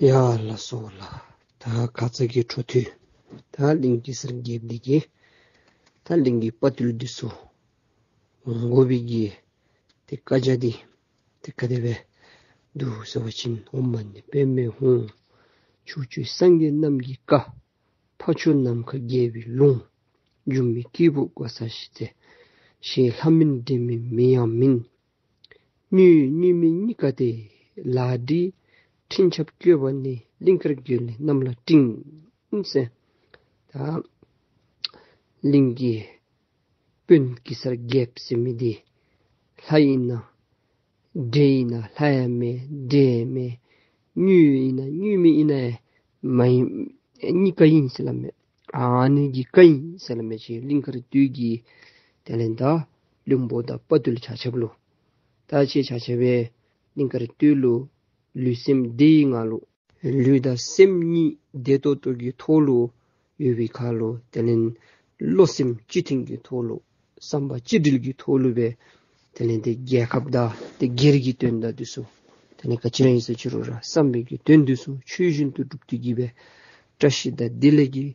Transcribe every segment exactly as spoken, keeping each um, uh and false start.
ཡ་ལགས་སོ་ལགས། ད་ཁ་ཙ་གི་འཕྲོ་མཐུད་ད་གླིང་གེ་སར་རྒྱལཔོ་འདི་གིས་ད་གླིང་གི་དཔའ་རྟུལ་འདི་ཚུ་འོང་དགོ་པའི་གི་ཏེ་བཀའ་རྒྱ་འདི་ཏེ་ག་དེ་སྦེ་འདུག་ཟེར་བ་ཅིན། ཨོཾ་མ་ཎི་པདྨེ་ཧཱུྃ། ཕྱོགས་བཅུའི་སངས་རྒྱས་རྣམས་ཀྱི་བཀའ། འཕགས་མཆོག་ནམ་མཁའ་རྒྱལ་པོའི་ལུང་། སྒྱུ་མའི་སྐྱེས་བུ་གོ་ས་ཞི་མཛད། གཞན་ལྷ་མིན་འདྲེ་མིན་མི་ཡང་མིན། གཉུག་གཉུག་མིན་གཉིས་ཀ་སྟེ། ལག་བྲིས་འཕྲིན་ཆབ་བཀོད་པ་ནི། གླིང་དཀར་རྒྱུད་ལས་རྣམས་ལ་སྤྲིངས་ཟེར། ད་གླིང་གི་དཔོན་གེ་སར་རྒྱལཔོ་ཟེར་མི་འདི་ལྷ་ཨིན་ན་འདྲེ་ཨིན་ན། ལྷ་ཡང་མེན་འདྲེ་ཡང་མེན། གཉུག་ཨིན་ན་གཉུག་མིན་ཨིན་ན་ཡང་མ་ཨིན། གཉིས་ཀ་ཨིན་ཟེར་སླབ་མས། ཨ་ནི་གི་བཀའ་ཨིན་ཟེར་སླབ་མས། ཁྱེད་གླིང་དཀར་སྟོད་ཀྱི་དེ་ལས་ད་བློན་པོ་དང་དཔའ་རྟུལ་ཆ་ཁྱབ་ལུ། ད་ཁྱེད་ཆ་ཁྱབ་སྦེ་གླིང་དཀར་སྟོད་ལུ་ལུས་སེམས་བདེ་བའི་ངང་ལུ་ལུས་དང་སེམས་གཉིས་བདེ་ཏོག་ཏོ་གི་ཐོག་ལུ་ཡོད་པའི་ཁར་ལུ། དེ་ལས་བློ་སེམས་གཅིག་མཐུན་གྱི་ཐོག་ལུ་བསམ་པ་གཅིག་སྒྲིལ་གྱི་ཐོག་ལུ་སྦེ་དེ་ལས་ཏེ་རྒྱལ་ཁབ་དང་ཏེ་སྒེར་གྱི་དོན་དག་འདི་ཚུ་དེ་ལས་ག་ཅི་ར་ཨིན་ས་ཅི་རུང་ར་བསམ་པའི་གི་དོན་འདི་ཚུ་ཆོས་བཞིན་དུ་སྒྲུབ་སྟེ་གི་སྦེ་བཀྲ་ཤིས་དང་བདེ་ལེགས་ཀྱི་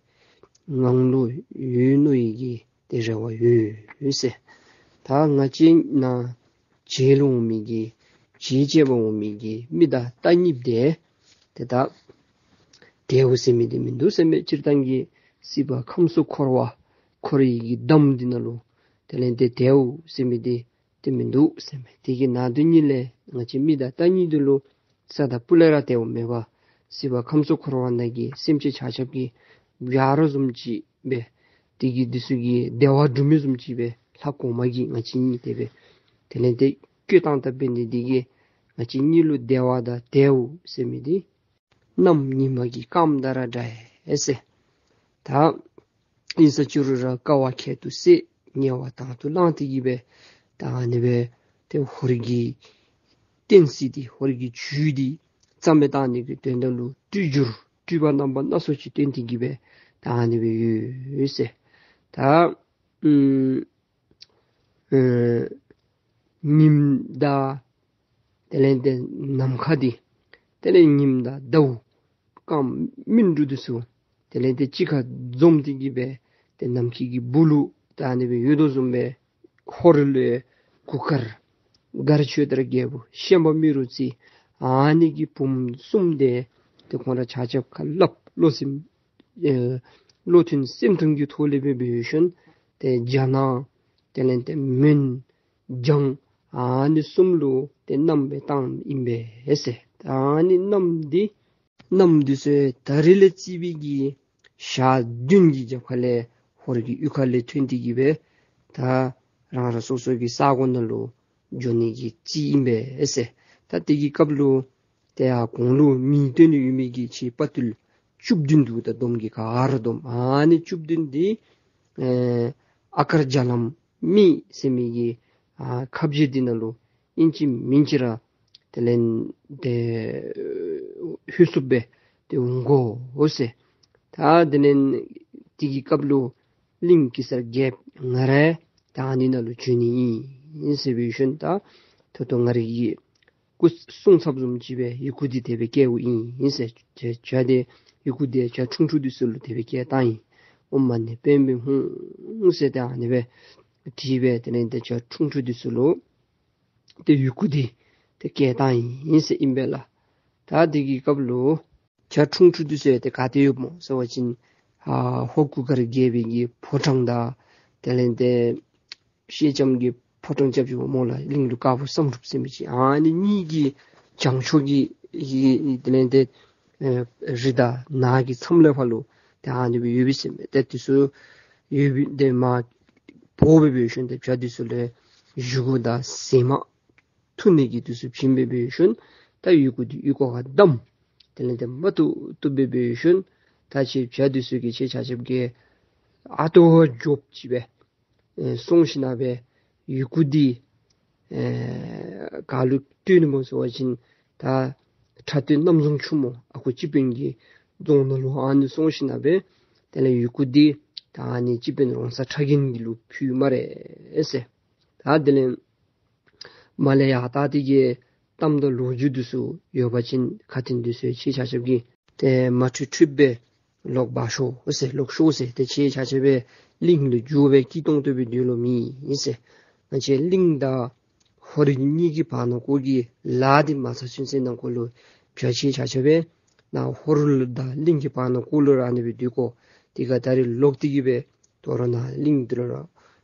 ངང་ལུ་ཡོད་ནི་ཡི་གི་ཏེ་རེ་བ་ཡོད་ཟེར། ད་ང་བཅས་ནཱ་མཇལ་ལུ་འོང་མི་གི་མཇལ་བཅར་བར་འོང་མི་གི་མི་དང་རྟ་གཉིས་འདི་ཏེ་ད་དལཝ་ཟེར་མི་འདི་མིན་འདུག་ཟེར་མས། སྤྱིར་བཏང་གི་སྲིད་པ་ཁམས་གསུམ་འཁོར་བ་འཁོར་བའི་གི་འདམ་འདི་ནང་ལུ་དེ་ལས་ཏེ་དལཝ་ཟེར་མི་འདི་ཏེ་མིན་འདུག་ཟེར་མས། དེ་གི་ནང་དོན་ཉིད་ལས་ང་བཅས་མི་དང་རྟ་གཉིས་འདི་ལུ་རྩ་དང་སྤུ་ལས་ར་དལཝ་མེད་པར་སྲིད་པ་ཁམས་གསུམ་འཁོར་བ་ནང་གི་སེམས་ཅན་ཆ་ཁྱབ་ཀྱི་བྱ་རོག་བཟུམ་ཅིག་སྦེ་དེ་གི་འདི་ཚུ་གི་བདེ་བ་སྒྲུབ་མི་བཟུམ་ཅིག་སྦེ་ལྷ་གོང་མ་གིས་ང་བཅས་གཉིས་དེ་སྦེ་དེ་ལས་ཏེ་བཀོད་བཏང་ད་འབད་ནི་འདི་གིས་ང་བཅས་གཉིས་ལུ་བདེ་བ་དང་དལཝ་ཟེར་མི་འདི་གནམ་ཉི་མ་གི་སྐརམ་དང་ར་འདྲ་ཡི་ཟེར། ད་ཨིན་ས་ཅི་རུང་ར་དཀའ་བ་ཁྱད་དུ་བསད་དམྱལ་བ་དྭགས་དུ་ལངས་ཏེ་གི་སྦེ་ད་ཨ་ནི་སྦེ་ཏེ་ཧོར་གྱི་བསྟན་སྲིད་འདི་ཧོར་གྱི་ཇུས་འདི་རྩ་མེད་བཏང་ནི་གི་དོན་དག་ལུ་སྤྲུལ་བསྒྱུར་སྤྲུལ་པ་རྣམ་པ་སྣ་ཚོགས་ཅིག་བསྟན་ཏེ་གི་སྦེ་ད་ཨ་ནི་སྦེ་ཡོད་ཟེར། ད་ཨམ་ཨེ་ཉིམ་དང་དེ་ལས་ཏེ་ནམ་མཁའ་འདི་དེ་ལས་ཉིམ་དང་ཟླཝ་སྐརམ་སྨིན་དྲུག་འདི་ཚུ་དེ་ལས་ཏེ་གཅིག་ཁར་འཛོམས་ཏེ་གི་སྦེ་ཏེ་ནམ་མཁའི་གི་སྦུག་ལུ་ད་ཨ་ནི་སྦེ་ཡོད་དོ་བཟུམ་སྦེ་ཧོར་ལུ་གུར་དཀར་མགར་ཆོས་དར་རྒྱལ་པོ་ཤན་པ་རྨེ་རུ་རྩེ་ཨ་ནི་གི་བུམོ་གསུམ་འདི་ཏེ་ཁོང་ར་ཆ་ཁྱབ་ཁ་སླབ་བློ་སེམས་ཨེ་བློ་མཐུན་སེམས་མཐུན་གྱི་ཐོག་ལས་སྦེ་འབད་ཞིནམ་ཏེ་རྒྱ་ནག་དེ་ལས་ཏེ་མོན་འཇང་ཨ་ནི་གསུམ་ལུ་ཏེ་མནའམ་སྦེ་བཏང་ཨིན་པས་ཟེར། ད་ཨ་ནི་མནའམ་འདི་མནའམ་འདི་ཚུ་ད་རིས་ལས་བརྩིས་པའི་གི་ཞག་བདུན་གྱི་རྒྱབ་ཁ་ལས་ཧོར་གྱི་གཡུས་ཁ་ལས་ཐོན་ཏེ་གི་སྦེ་ད་རང་རང་སོ་སོ་གི་ས་གོ་ནང་ལུ་འགྱོ་ནི་གི་རྩིས་ཨིན་པས་ཟེར། ད་དེ་གི་སྐབས་ལུ་ཏེ་ཡར་གོང་ལུ་མིང་བཏོན་ནི་ཡོད་མི་གི་ཁྱེད་དཔའ་རྟུལ་བཅུ་བདུན་འདུག། ད་སྡོམ་གྱི་ག་ར་སྡོམ། ཨ་ནི་བཅུ་བདུན་འདི་ཨེ་ཨ་དཀར་རྒྱ་ལམ་མི་ཟེར་མི་གི་ཨ་ཁ་བརྒྱུད་འདི་ནང་ལུ་ཨིན་ཅི་མིན་ཅི་ར་དེ་ལས་ཏེ་ལྷོད་སུ་སྦེ་ཏེ་འོང་དགོ་ཟེར། ད་དེ་ལས་དེ་གི་སྐབས་ལུ་གླིང་གེ་སར་རྒྱལཔོ་ང་ར་ད་ཨ་ནི་ནང་ལུ་འབྱོན་ནི་ཨིན་ཟེར་འབད་ཞིནམ་ད་ད་ལྟོ་ང་རའི་གི་སྐུ་གསུང་ཚབ་བཟུམ་ཅིག་སྦེ་ཡི་གུ་འདི་དེ་སྦེ་བསྐྱལཝ་ཨིན་ཟེར། ཇ་ཇ་དེ་ཡི་གུ་འདི་ཇ་ཁྲུང་ཁྲུང་འདི་ཚུ་ལུ་དེ་སྦེ་བསྐྱལ་བཏང་ཡི། ཨོཾ་མ་ཎི་པདྨེ་ཧཱུྃ་ཟེར་ཏེ་ཨ་ནི་སྦེ་བྲིས་སྦེ་དེ་ལས་ཏེ་ཇ་ཁྲུང་ཁྲུང་འདི་ཚུ་ལུ་ཏེ་ཡི་གུ་འདི་ཏེ་བསྐྱལ་བཏང་ཡི་ཟེར་ཨིན་པས་ལགས། ད་དེ་གི་སྐབས་ལུ་ཇ་ཁྲུང་ཁྲུང་འདི་ཚུ་ཡང་ཏེ་ག་ཏེ་ཡོདཔ་སྨོ་ཟེར་བ་ཅིན་ཨ་ཧོར་གུར་དཀར་རྒྱལ་པོའི་གི་ཕོ་བྲང་དང་དེ་ལས་ཏེ་ཤེལ་ལྕམ་གྱི་ཕོ་བྲང་རྐྱབ་ཅི་སྨོ་ལགས། གླིང་ལུ་དཀར་པོ་བསམ་གྲུབ་ཟེར་མི་ཅིག། ཨ་ནི་གཉིས་ཀྱི་བྱང་ཕྱོགས་ཀྱི་གི་དེ་ལས་ཏེ་ཨེ་རི་དང་ནགས་ཀྱི་མཚམས་ལས་ཕར་ལུ་ཏེ་ཨ་ནི་སྦེ་ཡོད་པས་ཟེར་མས། ཏེ་འདི་ཚུ་ཡོད་པའི་ཏེ་མར་འབོ་སྦེ་འབད་ཞིནམ་ཏེ་ཇ་འདི་ཚུ་ལས་ཡི་གུ་དང་ཟེགས་མ་འཐུ་ནི་གི་འདི་ཚུ་བྱིན་སྦེ་འབད་ཞིནམ་ད་ཡི་གུ་འདི་ཡི་གུ་ཁར་བསྡམས། དེ་ལས་ཏེ་མ་བཏུབ་བཏུབ་སྦེ་འབད་ཞིནམ་ད་ཁྱེད་ཇ་འདི་ཚུ་གིས་ཁྱེད་ཆ་ཁྱབ་ཀྱིས་ཨ་ཏོ་འཇོབ་ཅིག་སྦེ་ཨེ་སོང་ཞིནམ་སྦེ་ཡི་གུ་འདི་ཨེ་ག་ལུ་སྤྲོད་ནི་སྨོ་ཟེར་བ་ཅིན་ད་ཁྲ་སྟོད་གནམ་རྫོང་ཆུ་མོ་ཨ་ཁུ་སྤྱི་དཔོན་གྱི་རྫོང་ནང་ལུ་ཨ་ནི་སོང་ཞིནམ་སྦེ་དེ་ལས་ཡི་གུ་འདི་ད་ཨ་ནི་སྤྱི་དཔོན་རོང་ཚ་ཁྲ་རྒན་གྱི་ལུ་ཕུལ་སྨ་རེ་ཟེར། ད་དེ་ལས་མར་ལས་ཡར་ད་དེ་གིས་ གཏམ་དང་ལོ་རྒྱུས་འདི་ཚུ་ཡོད་པ་ཅིན་ཁ་འཕྲིན་འདི་ཚུ་ཁྱེད་ཆ་ཁྱབ་ཀྱིས་ཏེ་མ་འཕྲོད་འཕྲོདཔ་སྦེ་ལོག་འབག་ཤོག་ཟེར་ལོག་ཤོག་ཟེར། ཏེ་ཁྱེད་ཆ་ཁྱབ་སྦེ་གླིང་ལུ་འགྱོ་སྦེ་སྐྱིད་ཏོང་ཏོ་སྦེ་སྡོད་ལོང་མེད་ཟེར། ང་བཅས་གླིང་དང་ཧོར་གཉིས་ཀྱི་བར་ན་ཀོ་གི་ལཱ་འདི་མ་ཚར་ཚུན་ཚོད་ནང་འཁོད་ལུ་བྱ་ཁྱེད་ཆ་ཁྱབ་སྦེ་ནཱ་ཧོར་ལུ་དང་གླིང་གི་བར་ན་ཀོ་ལུ་ར་ཨ་ནི་སྦེ་སྡོད་དགོ། དེ་ཁར་ད་རིས་ལོག་སྟེ་གི་སྦེ་དོ་རུང་ནཱ་གླིང་འདི་ལུ་ར་ཨ་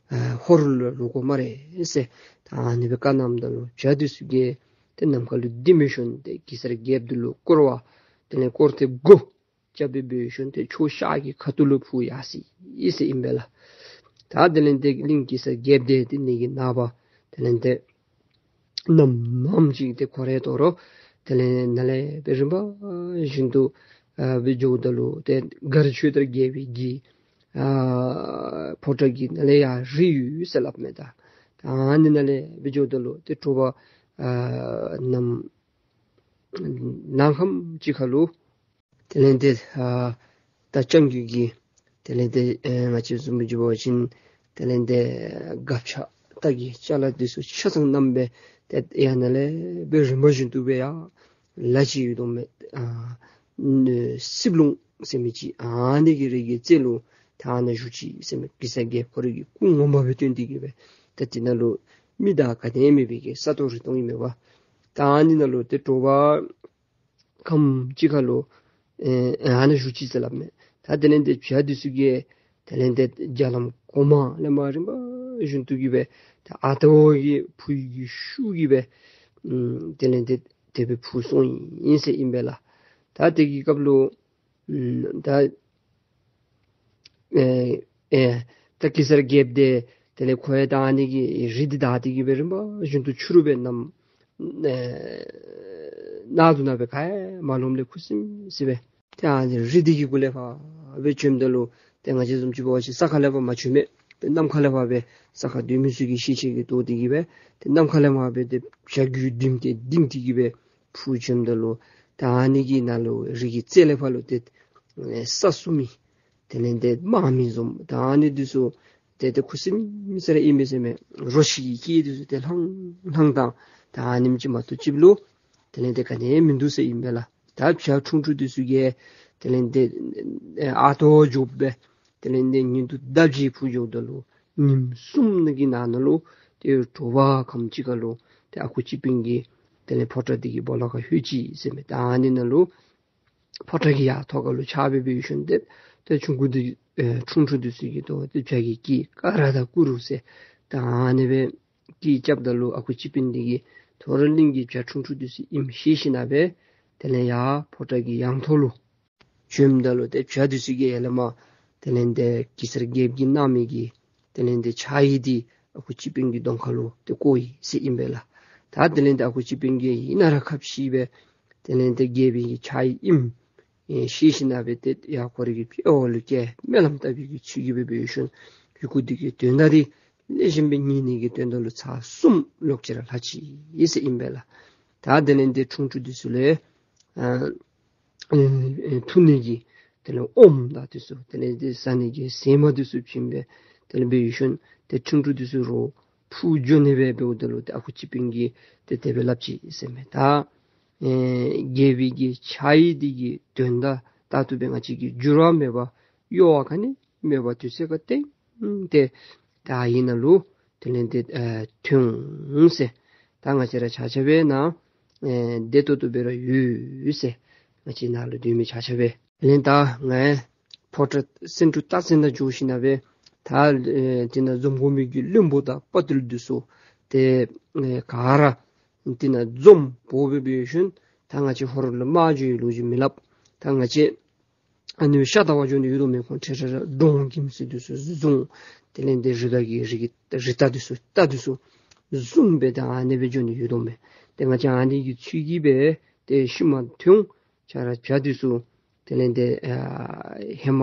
ཧོར་ལུ་ལོག་དགོ་སྨ་རེ་ཟེར། ད་ཨ་ནི་སྦེ་བཀའ་གནངམ་ད་ལུ་བྱ་འདི་ཚུ་གིས་ཏེ་ནམ་མཁའ་ལུ་ལྡེམ་སྦེ་ཞོན་ཏེ་གེ་སར་རྒྱལཔོ་འདི་ལུ་བསྐོར་བ་དེ་ལས་བསྐོར་ཏེ་མགུ་རྐྱབ་སྦེ་འབད་ཞིནམ་ཏེ་ཕྱོགས་ཤར་གྱི་ཁ་ཐུག་ལུ་འཕུར་ཡར་སོ་ཡི་ཟེར་ཨིན་པས་ལགས། ད་དེ་ལས་ཏེ་གླིང་གེ་སར་རྒྱལཔོ་འདི་ཏེ་ནི་གི་ནངས་པ་དེ་ལས་ཏེ་ནམ་ནམ་ཅིག་ཏེ་ཁོ་ར་དོ་རུང་དེ་ལས་ནཱ་ལས་སྦེ་རིམ་པ་བཞིན་དུ་ཨ་སྦེ་འགྱོཝ་ད་ལུ་ཏེ་མགར་ཆོས་དར་རྒྱལ་པོའི་གི་ཨ་ཕོ་བྲང་གི་ནང་ལས་ཡར་རི་ཡོད་ཟེར་སླབ་མས། ད་ད་ཨ་ནི་ནང་ལས་སྦེ་འགྱོཝ་ད་ལུ་ཏེ་དྲོ་པ་ཨ་ནམ་ནངས་ཁམས་ཅིག་ཁར་ལུ་དེ་ལས་ཏེ་ཨ་ད་རྐྱང་རྒྱུད་ཀྱི་དེ་ལས་ཏེ་ཨེ་ང་བཅས་བཟུམ་སྦེ་འགྱོ་བ་ཅིན་དེ་ལས་ཏེ་སྒ་ཆས་རྟ་གི་ཅ་ལ་འདི་ཚུ་ཆ་ཚང་བསྣམས་སྦེ་ཏེ་ཡར་ནཱ་ལས་སྦེ་རིམ་པ་བཞིན་དུ་སྦེ་ཡར་ལ་ཅིག་ཡོད་དོ་མས། ཨ་སྲིབ་ལུང་ཟེར་མི་ཅིག་ཨ་ནི་གི་རི་གི་རྩེ་ལུ་ད་ཨ་ནཱ་བཞུགས་ཅི་ཟེར་མས། གེ་སར་རྒྱལཔོ་ཁོ་རའི་གི་སྐུ་ངོ་མ་སྦེ་སྟོན་ཏེ་གི་སྦེ་ད་དེ་ནང་ལུ་མི་དང་ག་ནི་མེད་པའི་གི་ས་སྟོང་རི་སྟོང་ཨིན་མས་པ། ད་ཨ་ནི་ནང་ལུ་ཏེ་དྲོ་པ་ཁམས་ཅིག་ཁར་ལུ་ཨེ་ཨ་ནཱ་བཞུགས་ཅི་ཟེར་སླབ་མས། ད་དེ་ལས་ཏེ་བྱ་འདི་ཚུ་གིས་དེ་ལས་ཏེ་རྒྱ་ལམ་གོང་མ་ལས་མར་རིམ་པ་བཞིན་དུ་གི་སྦེ་ད་ཨ་རྟག་གི་འཕུར་གྱི་ཤུགས་ཀྱིས་སྦེ་ཨམ་དེ་ལས་ཏེ་དེ་སྦེ་འཕུར་སོང་ཡི་ཟེར་ཨིན་པས་ལགས། ད་དེ་གི་སྐབས་ལུ་ཨམ་ད་ཨེ་ཨེ་ད་གེ་སར་རྒྱལཔོ་འདི་དེ་ལས་ཁོ་ཡང་ད་ཨ་ནི་གི་རི་འདི་བདའ་སྟེ་གི་སྦེ་རིམ་པ་བཞིན་དུ་ཕྱི་རུ་སྦེ་ནམ་ཨེ་ནང་དུ་ནང་སྦེ་ག་ཡང་མ་ལྷོངམ་ལས་ཁུ་སིམ་སི་སྦེ་ཏེ་ཨ་ནི་རི་འདི་གི་གུ་ལས་ཕར་སྦེ་བྱོནམ་ད་ལུ་ཏེ་ང་བཅས་བཟུམ་ཅིག་འབད་བ་ཅིན་ས་ཁ་ལས་ཕར་མ་བྱོན་མས། ཏེ་གནམ་ཁ་ལས་ཕར་སྦེ་ས་ཁར་སྡོད་མི་ཚུ་གིས་ཤེས་ཤེས་ཀྱི་ཐོག་འདི་གིས་སྦེ་ཏེ་གནམ་ཁ་ལས་ཕར་སྦེ་ཏེ་བྱ་རྒྱུད་བསྡམས་ཏེ་ལྡིང་སྟེ་གི་སྦེ་འཕུར་བྱོནམ་ད་ལུ་ད་ཨ་ནི་གི་ནང་ལུ་རི་གི་རྩེ་ལས་ཕར་ལུ་ཏེ་ཨེ་ས་སྲུང་མི་དེ་ལས་ཏེ་དམག་མི་བཟུམ་ད་ཨ་ནི་འདི་ཚུ་ཏེ་ཏེ་ཁུ་སིམ་སི་ར་ཨིན་པས་ཟེར་མས། རོ་ཁྱི་གི་སྐད་འདི་ཚུ་ཏེ་ལྷང་ལྷང་དང་ད་ཨ་ནེམ་ཅིག་མ་གཏོགས་ཅིག་ལུ་དེ་ལས་ཏེ་ག་ནི་མིན་འདུག་ཟེར་ཨིན་པས་ལགས། ད་བྱ་ཁྲུང་ཁྲུང་འདི་ཚུ་གིས་དེ་ལས་ཏེ་ཨ་རྟག་འགྱོཝ་སྦེ་དེ་ལས་ཏེ་ཉིན་དུ་ཟླཝ་གཅིག་འཕུར་འགྱོཝ་ད་ལུ་ཉིནམ་གསུམ་ནང་གི་ནང་ན་ལུ་ཏེ་དྲོ་པ་ཁམས་ཅིག་ཁར་ལུ་ཏེ་ཨ་ཁུ་སྤྱི་དཔོན་གྱི་དེ་ལས་ཕོ་བྲང་འདི་གི་སྦོ་ལོགས་ཁར་ལྷོད་ཅི་ཟེར་མས། ད་ཨ་ནི་ནང་ལུ་ཕོ་བྲང་གི་ཡར་ཐོག་ཁར་ལུ་ཆགས་སྦེ་འབད་ཞིནམ་ཏེ་ཏེ་ཆུང་ཀུ་འདི་ཨེ་ཁྲུང་ཁྲུང་འདི་ཚུ་གིས་དོ་ཏེ་བྱ་གི་སྐད་ཀ་ར་དང་ཀུ་རུ་ཟེར་ད་ཨ་ནི་སྦེ་སྐད་རྐྱབ་ད་ལུ་ཨ་ཁུ་སྤྱི་དཔོན་འདི་གིས་དོ་རུང་གླིང་གི་བྱ་ཁྲུང་ཁྲུང་འདི་ཚུ་ཨིནམ་ཤེས་ཞིནམ་སྦེ་དེ་ལས་ཡར་ཕོ་བྲང་གི་ཡང་ཐོག་ལུ་བྱོནམ་ད་ལུ་ཏེ་བྱ་འདི་ཚུ་གིས་ཡར་ལས་མར་དེ་ལས་ཏེ་གེ་སར་རྒྱལཔོ་གིས་གནང་མི་གི་དེ་ལས་ཏེ་ཕྱག་གཡས་འདི་ཨ་ཁུ་སྤྱི་དཔོན་གྱི་གདོང་ཁ་ལུ་ཏེ་བཀོ་ཡི་ཟེར་ཨིན་པས་ལགས། ད་དེ་ལས་ཏེ་ཨ་ཁུ་སྤྱི་དཔོན་གྱིས་ཨིན་ན་ར་ཁ་ཤེས་སྦེ་དེ་ལས་ཏེ་རྒྱལ་པོའི་གི་ཕྱག་གཡས་ཨིནམ་ཨེ་ཤེས་ཞིནམ་སྦེ་ཏེ་ཡར་ཁོ་རའི་གི་དཔྲལ་བ་ལུ་བཀལ་སྨོན་ལམ་བཏབ་པའི་གི་ཚུལ་གྱིས་སྦེ་འབད་ཞིནམ་ཡི་གུ་འདི་གི་དོན་དག་འདི་ལེགས་ཤོམ་སྦེ་ཉན་ནི་གི་དོན་དག་ལུ་ཚར་གསུམ་ལོག་ཅི་ར་ལྷག་ཅི་ཟེར་ཨིན་པས་ལགས། ད་དེ་ལས་ཏེ་ཁྲུང་ཁྲུང་འདི་ཚུ་ལས་ཨ་ཨེ་ཨེ་འཐུང་ནི་གི་དེ་ལས་ཨོམ་དང་འདི་ཚུ་དེ་ལས་ཏེ་ཟ་ནི་གི་ཟེ་མ་འདི་ཚུ་བྱིན་སྦེ་དེ་ལས་འབད་ཞིནམ་ཏེ་ཁྲུང་ཁྲུང་འདི་ཚུ་རོགས་འཕུར་འགྱོ་ནི་སྦེ་འབདཝ་ད་ལུ་ཏེ་ཨ་ཁུ་སྤྱི་དཔོན་གྱིས་ཏེ་དེ་སྦེ་སླབ་ཅི་ཟེར་མས། ད་ཨེ་རྒྱལ་པོའི་གི་ཕྱག་གཡས་འདི་གི་དོན་དག་ད་ལྟོ་སྦེ་ང་བཅས་ཀྱིས་འགྱུར་བ་མེད་པར་གཡོ་བ་ག་ནི་མེད་པར་དུས་ཚོད་ཁར་ཏེ་ཏེ་ད་ཨ་ནཱ་ལུ་དེ་ལས་ཏེ་ཨེ་ཐོན་འོང་ཟེར། ད་ང་བཅས་ར་ཆ་ཁྱབ་སྦེ་ནཱ་ཨེ་བདེ་ཏོག་ཏོ་སྦེ་ར་ཡོད་ཟེར། ང་བཅས་ནཱ་ལུ་སྡོད་མི་ཆ་ཁྱབ་སྦེ་དེ་ལས་ད་ང་ཕོ་བྲང་སེང་འབྲུག་སྟག་རྩེ་ནང་འགྱོ་ཞིནམ་སྦེ་ད་ཨེ་དེ་ནང་འཛོམས་དགོ་མི་གི་བློན་པོ་དང་དཔའ་ཐུལ་འདི་ཚུ་ཏེ་ཨེ་ག་ར་དེ་ནང་འཛོམས་འབོ་སྦེ་འབད་ཞིནམ་ད་ང་བཅས་ཧོར་ལུ་དམག་འགྱོ་བའི་ལོ་རྒྱུས་མི་སླབ། ད་ང་བཅས་ཨ་ནི་ཤ་བདའ་བར་འགྱོ་ནི་ཡོད་དོ་མས། ཁོང་ཁྲེ་ཁྲེ་ར་འབྲོང་གི་མི་སེར་འདི་ཚུ་བཟུང་། དེ་ལས་ཏེ་རི་དྭགས་ཀྱི་རི་གི་རི་རྟ་འདི་ཚུ་རྟ་འདི་ཚུ་བཟུང་སྦེ་ད་ཨ་ནི་སྦེ་འགྱོ་ནི་ཡོད་དོ་མས། ཏེ་ང་བཅས་ཨ་ནི་གི་ཚུལ་གྱིས་སྦེ་ཏེ་ཤུལ་མ་ཐོན་འོང་། ཆ་ར་བྱ་འདི་ཚུ་དེ་ལས་ཏེ་ཨ་ཧེ་མ་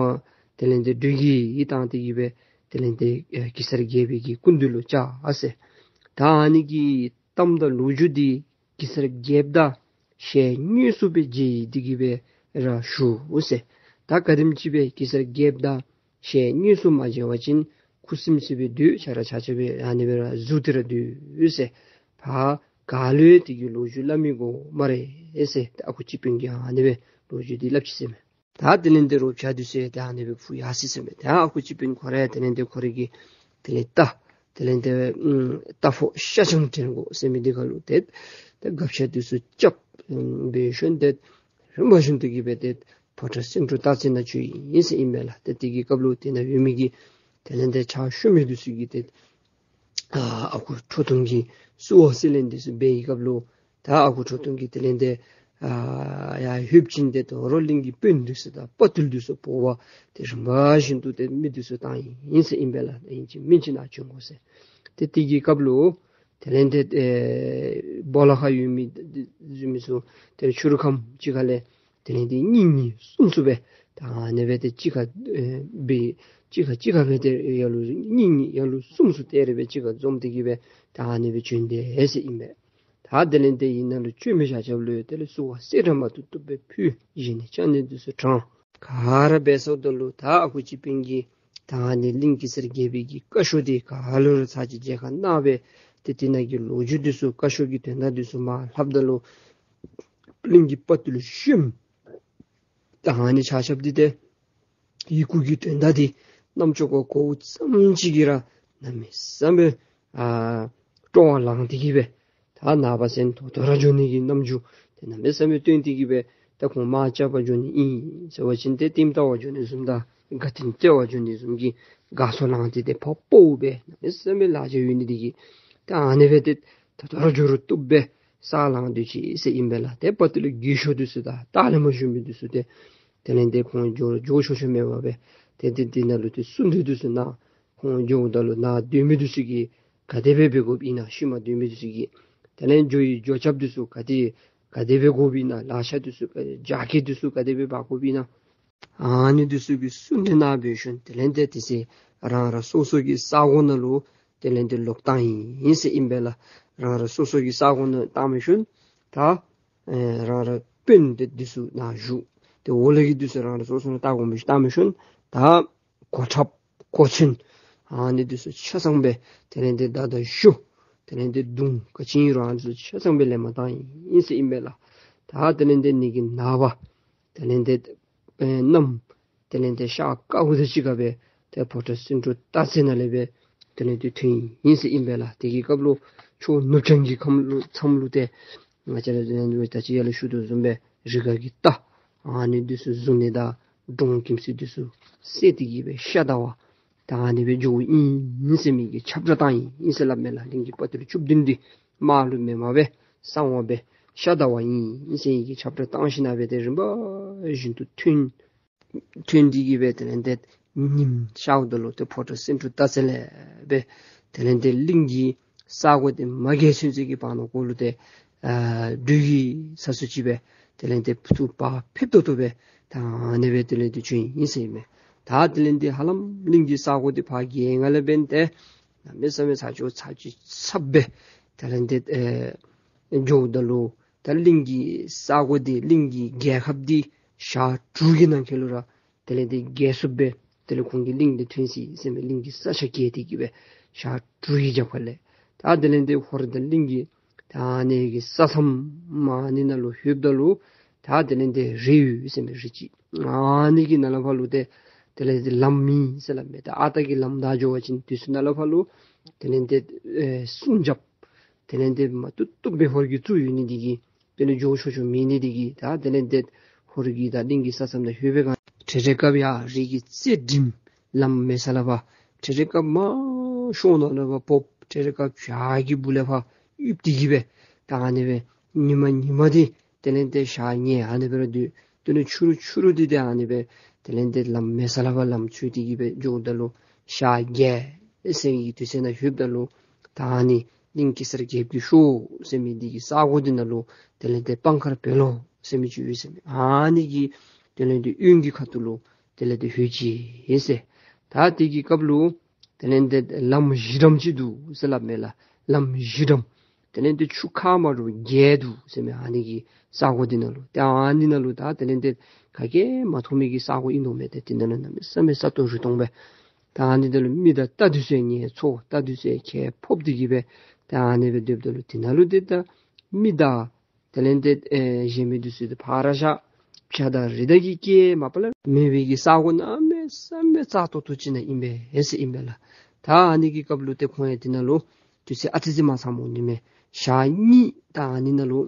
དེ་ལས་ཏེ་འགྲོས་ཀྱིས་ཡིད་བཏང་སྟེ་གི་སྦེ་དེ་ལས་ཏེ་ཨ་གེ་སར་རྒྱལ་པོའི་གི་སྐུ་མདུན་ལུ་བཅར་ཟེར། ད་ཨ་ནི་གི་གཏམ་དང་ལོ་རྒྱུས་འདི་གེ་སར་རྒྱལཔོ་དང་ཞལ་དངོས་སུ་སྦེ་མཇལ་ཏེ་གི་སྦེ་ར་ཞུ་ཟེར། ད་ག་དེམ་ཅིག་སྦེ་གེ་སར་རྒྱལཔོ་དང་ཞལ་དངོས་སུ་མ་མཇལ་བ་ཅིན་ཁུ་སིམ་སི་སྦེ་སྡོད། ཆ་ར་ཆ་ཁྱབ་སྦེ་ཨ་ནི་སྦེ་ར་བཞུགས་ཏེ་ར་སྡོད་ཟེར། ཕར་ ག་ལུ་ཡང་དེ་གི་ལོ་རྒྱུས་སླབ་མི་དགོ་སྨ་རེ་ཟེར། ཨ་ཁུ་སྤྱི་དཔོན་གྱིས་ཨ་ནི་སྦེ་ལོ་རྒྱུས་འདི་སླབ་ཅི་ཟེར་མས། ད་དེ་ལས་ཏེ་རོགས་བྱ་འདི་ཚུ་ཡང་ཏེ་ཨ་ནི་སྦེ་འཕུར་ཡར་སོ་ཡི་ཟེར་མས། ད་ཨ་ཁུ་སྤྱི་དཔོན་ཁོ་ར་ཡང་དེ་ལས་ཏེ་ཁོ་རའི་གི་དེ་ལས་རྟ་དེ་ལས་ཏེ་ཨམ་རྟ་ཕོ་ཤ་ཆང་འདྲེན་དགོ་ཟེར་མི་འདི་ཁར་ལུ་ཏེ་ད་སྒ་ཆས་འདི་ཚུ་རྐྱབ་ཨམ་འབད་ཞིནམ་ཏེ་རིམ་པ་བཞིན་དུ་གི་སྦེ་ཏེ་ཕོ་བྲང་སེང་འབྲུག་སྟག་རྩེ་ནང་བྱོན་ཡི་ཟེར་ཨིན་པས་ལགས། ཏེ་དེ་གི་སྐབས་ལུ་དེ་ནང་ཡོད་མི་གི་དེ་ལས་ཏེ་ཕྱག་ཞུ་མི་འདི་ཚུ་གིས་ཏེ་ཨ་ཨ་ཁུ་ཁྲོ་ཐུང་གིས་བསུ་བ་སེར་ལེང་འདི་ཚུ་འབད་བའི་སྐབས་ལུ་ད་ཨ་ཁུ་ཁྲོ་ཐུང་གིས་དེ་ལས་ཏེ་ཨ་ཡར་ལྷོདཔ་ཅིག་ཏེ་དོ་རུང་གླིང་གི་དཔོན་འདི་ཚུ་དང་དཔའ་ཐུལ་འདི་ཚུ་འབོ་བར་ཏེ་རིམ་པ་བཞིན་དུ་ཏེ་མི་འདི་ཚུ་བཏང་ཡི་ཟེར་ཨིན་པས་ལགས། ཨིན་ཅི་མིན་ཅི་ནཱ་བྱོན་དགོ་ཟེར། ཏེ་དེ་གི་སྐབས་ལུ་དེ་ལས་ཏེ་ཨེ་སྦོ་ལོགས་ཁར་ཡོད་མི་ཡོད་མི་ཚུ་ཏེ་ཕྱི་རུ་ཁམས་ཅིག་ཁ་ལས་དེ་ལས་ཏེ་གཉིས་གཉིས་གསུམ་གསུམ་སྦེ་ད་ཨ་ནི་སྦེ་ཏེ་གཅིག་ཁར་ཨེ་སྦེ་གཅིག་ཁར་གཅིག་ཁར་སྦེ་ཏེ་ཡར་ལུ་གཉིས་གཉིས་ཡར་ལུ་གསུམ་གསུམ་དེ་རེ་སྦེ་གཅིག་ཁར་འཛོམས་ཏེ་གི་སྦེ་ད་ཨ་ནི་སྦེ་བྱོན་དེས་ཟེར་ཨིན་པས། ད་དེ་ལས་ཏེ་ཨ་ནཱ་ལུ་བྱོན་མི་ཆ་ཁྱབ་ལུ་དེ་ལས་བསུ་བ་སེར་སྦྲེང་མ་ཐུབ་ཐུབ་སྦེ་ཕུལ། བཞེས་ནི་ཆང་ནི་འདི་ཚུ་དྲངས། ག་ར་འབད་ཚརཝ་ད་ལུ་ད་ཨ་ཁུ་སྤྱི་དཔོན་གྱིས་ད་ཨ་ནི་གླིང་གེ་སར་རྒྱལ་པོའི་གི་བཀའ་ཤོག་འདི་ག་ལུ་ར་ཚར་གཅིག་མཇལ་ཁ་གནང་སྦེ་ཏེ་དེ་ནང་གི་ལོ་རྒྱུས་འདི་ཚུ་བཀའ་ཤོག་གི་དོན་དག་འདི་ཚུ་མར་ལྷབ་ད་ལུ་གླིང་གི་དཔའ་ཐུལ་ཤུལ་ད་ཨ་ནི་ཆ་ཁྱབ་འདི་ཏེ་ཡི་གུ་གི་དོན་དག་འདི་རྣམ་ཅོ་ཁར་གོཝ་ཙམ་ཅིག་གིས་ར་གནམ་མེད་ས་མེད་ཨ་སྤྲོ་བ་ལངས་ཏེ་གི་སྦེ་ད་ནངས་པ་ཚུན་ད་ལྟོ་ར་འགྱོ་ནི་གི་རྣམ་འགྱུར་ཏེ་གནམ་མེད་ས་མེད་སྟོན་ཏེ་གི་སྦེ་ད་ཁོང་དམག་རྐྱབ་པར་འགྱོ་ནི་ཨིན་ཟེར་བ་ཅིན་ཏེ་ལྟདམོ་བལྟ་བར་འགྱོ་ནི་བཟུམ་དང་དགའ་སྟོན་སྩལ་བར་འགྱོ་ནི་བཟུམ་གྱི་དགའ་ཚོར་ལངས་ཏེ་ཏེ་ཕར་སྤོཝ་སྦེ་གནམ་མེད་ས་མེད་ལག་རྗེས་ཡོད་ནི་འདི་གིས་ད་ཨ་ནི་སྦེ་ཏེ་ད་ལྟོ་ར་འགྱོ་རུང་བཏུབ་སྦེ་ས་ལངས་སྡོད་ཅི་ཟེར་ཨིན་པས་ལགས། ཏེ་དཔའ་ཐུལ་རྒས་ཤོས་འདི་ཚུ་དང་ལྟག་ལས་མར་བཞུགས་མི་འདི་ཚུ་ཏེ་དེ་ལས་ཏེ་ཁོང་འགྱོ་འགྱོ་ཆོག་ཆོག་མེད་པར་སྦེ་ཏེ་ཏེ་དེ་ནང་ལུ་ཏེ་གསུང་གྲོས་འདི་ཚུ་གནང་། ཁོང་འགྱོཝ་ད་ལུ་ནཱ་སྡོད་མི་འདི་ཚུ་གིས་ག་དེ་སྦེ་འབད་དགོཔ་ཨིན་ན། ཤུལ་མ་སྡོད་མི་འདི་ཚུ་གིས་དེ་ལས་འགྱོ་བའི་འགྱོ་རྐྱབ་འདི་ཚུ་ག་དེ་ག་དེ་སྦེ་དགོཔ་ཨིན་ན། ལག་ཆས་འདི་ཚུ་ག་རྒྱགས་སྐལ་འདི་ཚུ་ག་དེ་སྦེ་འབག་དགོཔ་ཨིན་ན། ཨ་ནི་འདི་ཚུ་གི་གསུང་གྲོས་གནང་འབད་ཞིནམ་དེ་ལས་ཏེ་དེ་ཚེ་རང་རང་སོ་སོ་གི་ས་གོ་ནང་ལུ་དེ་ལས་ཏེ་ལོག་བཏང་ཡི་ཟེར་ཨིན་པས་ལགས། རང་རང་སོ་སོ་གི་ས་གོ་ནང་བཏང་འབད་ཞིནམ་ད་ཨེ་རང་རང་དཔོན་འདི་འདི་ཚུ་ནཱ་བཞུགས། ཏེ་འོག་ལས་ཀྱི་འདི་ཚུ་རང་རང་སོ་སོ་ནང་བཏང་དགོ་མི་བཏང་འབད་ཞིནམ་ད་གོ་ཁྲབ་གོ་མཚོན་ཨ་ནི་འདི་ཚུ་ཆ་ཚང་སྦེ་དེ་ལས་ཏེ་མདའ་དང་གཞུ་དེ་ལས་ཏེ་མདུང་ག་ཅི་ཨིན་རུང་ཨ་ནི་ཚུ་ཆ་ཚང་སྦེ་ལེན་པར་བཏང་ཡི་ཟེར་ཨིན་པས་ལགས། ད་དེ་ལས་ཏེ་ཨ་ནི་གི་ནངས་པ་དེ་ལས་ཏེ་ཨེ་གནམ་དེ་ལས་ཏེ་ཤར་ཀ་བོ་དང་གཅིག་ཁར་སྦེ་ཏེ་ཕོ་བྲང་སེང་འབྲུག་སྟག་རྩེ་ནང་ལས་སྦེ་དེ་ལས་ཏེ་ཐོན་ཡི་ཟེར་ཨིན་པས་ལགས། དེ་གི་སྐབས་ལུ་ཕྱོགས་ནུབ་བྱང་གི་ཁམས་ལུ་མཚམས་ལུ་ཏེ་ང་བཅས་ར་ད་ཅི་ཡར་ལས་ཞུ་དོ་བཟུམ་སྦེ་རི་དཀར་གྱི་རྟ་ཨ་ནི་འདི་ཚུ་བཟུང་ནི་དང་འབྲོང་ཁྱིམ་སུ་འདི་ཚུ་བསད་དེ་གི་སྦེ་ཤ་དང་བ་ད་ཨ་ནི་སྦེ་འགྱོཝ་ཨིན་ཟེར་མི་གི་ཁྱབ་བསྒྲགས་བཏང་ཡི་ཟེར་སླབ་མས་ལགས། གླིང་གི་དཔའ་ཐུལ་བཅུ་བདུན་འདི་དམག་ལུ་མེནམ་སྦེ་གསང་བ་སྦེ་ཤ་དང་བ་ཨིན་ཟེར་མི་གི་ཁྱབ་བསྒྲགས་བཏང་ཞིནམ་སྦེ་ཏེ་རིམ་པ་བཞིན་དུ་ཐོན། ཐོན་ཏེ་གི་སྦེ་དེ་ལས་ཏེ་ཉིམ་ཤརཝ་ད་ལུ་ཏེ་ཕོ་བྲང་སེང་འབྲུག་སྟག་རྩེ་ལས་སྦེ་དེ་ལས་ཏེ་གླིང་གི་ས་གོ་འདི་མ་བརྒལ་ཚུན་ཚོད་ཀྱི་བར་ན་ཁོ་ལུ་ཏེ་ཨ་འབྲུག་གི་ས་སུ་ཅིག་སྦེ་དེ་ལས་ཏེ་ཕུ་ཐུག་བག་ཕེབས་ཏོག་ཏོ་སྦེ་ད་ཨ་ནི་སྦེ་དེ་ལས་ཏེ་བྱོན་ཡི་ཟེར་ཨིན་མས། ད་དེ་ལས་ཏེ་ཧ་ལམ་གླིང་གི་ས་གོ་འདི་ཕར་བརྒལ་ནི་ལས་འབདན་ཏེ་གནམ་མེད་ས་མེད་ཚ་ཅོག་ཚ་ཅིག་ཚ་སྦེ་དེ་ལས་ཏེ་ཨེ་འགྱོཝ་ད་ལུ་ད་གླིང་གི་ས་གོ་འདི་གླིང་གི་རྒྱལ་ཁབ་འདི་ཞག་དྲུག་གི་ནང་འཁོད་ལུ་ར་དེ་ལས་ཏེ་རྒྱལ་སུ་སྦེ་དེ་ལས་ཁོང་གི་གླིང་འདི་ཐོན་ཅི་ཟེར་མས། གླིང་གི་ས་ཆ་བརྒལ་ཏེ་གི་སྦེ་ཞག་དྲུག་གི་རྒྱབ་ཁ་ལས་ད་དེ་ལས་ཏེ་ཧོར་དང་གླིང་གི་ད་ཨ་ནི་གི་ས་མཚམས་མ་ཨ་ནི་ནང་ལུ་ལྷོདཔ་ད་ལུ་ད་དེ་ལས་ཏེ་རི་ཡོད་ཟེར་མས། རི་ཅིག་ཨ་ནི་གི་ནང་ལས་ཕར་ལུ་ཏེ་དེ་ལས་ཏེ་ལམ་མེད་ཟེར་སླབ་མས། ད་ཨ་རྟག་གི་ལམ་བདའ་འགྱོ་བ་ཅིན་དེ་ཚུ་ནང་ལས་ཕར་ལུ་དེ་ལས་ཏེ་ཨེ་སྲུང་རྒྱབ་དེ་ལས་ཏེ་མ་བཏུབ་བཏུབ་སྦེ་ཧོར་གྱིས་བཙུགས་ཡོད་ནི་འདི་གིས་དེ་ལས་འགྱོ་ཆོག་ཆོག་མེད་ནི་འདི་གིས་ད་དེ་ལས་ཏེ་ཧོར་གྱིས་ད་གླིང་གི་ས་མཚམས་ནང་ལྷོད་པའི་སྒང་འཕྲལ་འཕྲལ་སྐབས་ཡར་རི་གི་རྩེ་འགྲིམ་ལམ་མེད་ས་ལས་ཕར་འཕྲལ་འཕྲལ་སྐབས་མར་ཤོང་ནང་ལས་ཕར་བབས། འཕྲལ་འཕྲལ་སྐབས་བྱག་གི་སྦུག་ལས་ཕར་གཡུགས་ཏེ་གི་སྦེ་ད་ཨ་ནི་སྦེ་ཉིན་མ་ཉིན་མ་འདི་དེ་ལས་ཏེ་ཞག་ཉལ་ཨ་ནི་སྦེ་ར་སྡོད། དེ་ལས་ཕྱི་རུ་ཕྱི་རུ་འདི་ཏེ་ཨ་ནི་སྦེ་དེ་ལས་ཏེ་ལམ་མེད་ས་ལས་ཕར་ལམ་འཚོལ་ཏེ་གི་སྦེ་འགྱོཝ་ད་ལུ་ཞག་བརྒྱད་ཟེར་མི་གི་དུས་ཚོད་ནང་ལྷོདཔ་ད་ལུ་ད་ཨ་ནི་གླིང་གེ་སར་རྒྱལཔོ་གི་ཤོག་ཟེར་མི་འདི་གི་ས་གོ་འདི་ནང་ལུ་དེ་ལས་ཏེ་སྤང་མཁར་བེ་ལོ་ཟེར་མི་ཅིག་ཡོད་ཟེར་མས། ཨ་ནི་གི་དེ་ལས་ཏེ་གཡོན་གྱི་ཁ་ཐུག་ལུ་དེ་ལས་ཏེ་ལྷོད་ཅི་ཟེར། ད་དེ་གི་སྐབས་ལུ་དེ་ལས་ཏེ་ལམ་བཞི་འགྲམ་ཅིག་འདུག་ཟེར་སླབ་མས་ལགས། ལམ་བཞི་འགྲམ་དེ་ལས་ཏེ་ཆུ་ཁ་མ་འདྲཝ་བརྒྱད་འདུག་ཟེར་མས། ཨ་ནི་གི་ས་གོ་འདི་ནང་ལུ་ཏེ་ཨ་ནི་ནང་ལུ་ད་དེ་ལས་ཏེ་ག་གིས་མ་མཐོང་མི་གི་ས་གོ་ཨིན་དོ་མས། ཏེ་དེ་ནང་ལུ་གནམ་མེད་ས་མེད་ས་སྟོང་རི་སྟོང་སྦེ་ད་ཨ་ནི་དེ་ལུ་མི་དང་རྟ་འདི་ཚུ་ཡང་ངལ་འཚོ། རྟ་འདི་ཚུ་ཡང་ཁྱེགས་ཕོག་སྟེ་གི་སྦེ་ ད་ཨ་ནི་སྦེ་སྡོདཔ་ད་ལུ་དེ་ནང་ལུ་ཏེ་ད་མི་དང་དེ་ལས་ཏེ་ཨེ་གཞན་མི་འདི་ཚུ་ཏེ་ཕར་བཞག། བྱ་དང་རི་དྭགས་ཀྱི་སྐད་མ་པ་ལས་མེད་པའི་གི་ས་གོ་གནམ་མེད་ས་མེད་བཙག་ཏོག་ཏོ་ཅིག་ནང་ཨིན་པས་ཟེར་ཨིན་པས་ལགས། ད་ཨ་ནི་གི་སྐབས་ལུ་ཏེ་ཁོང་ཡང་དེ་ནང་ལུ་དུས་ཚོད་ཨ་ཙི་ཙི་མ་ཚང་མོ་ནི་མས། ཞག་གཉིས་ད་ཨ་ནི་ནང་ལུ་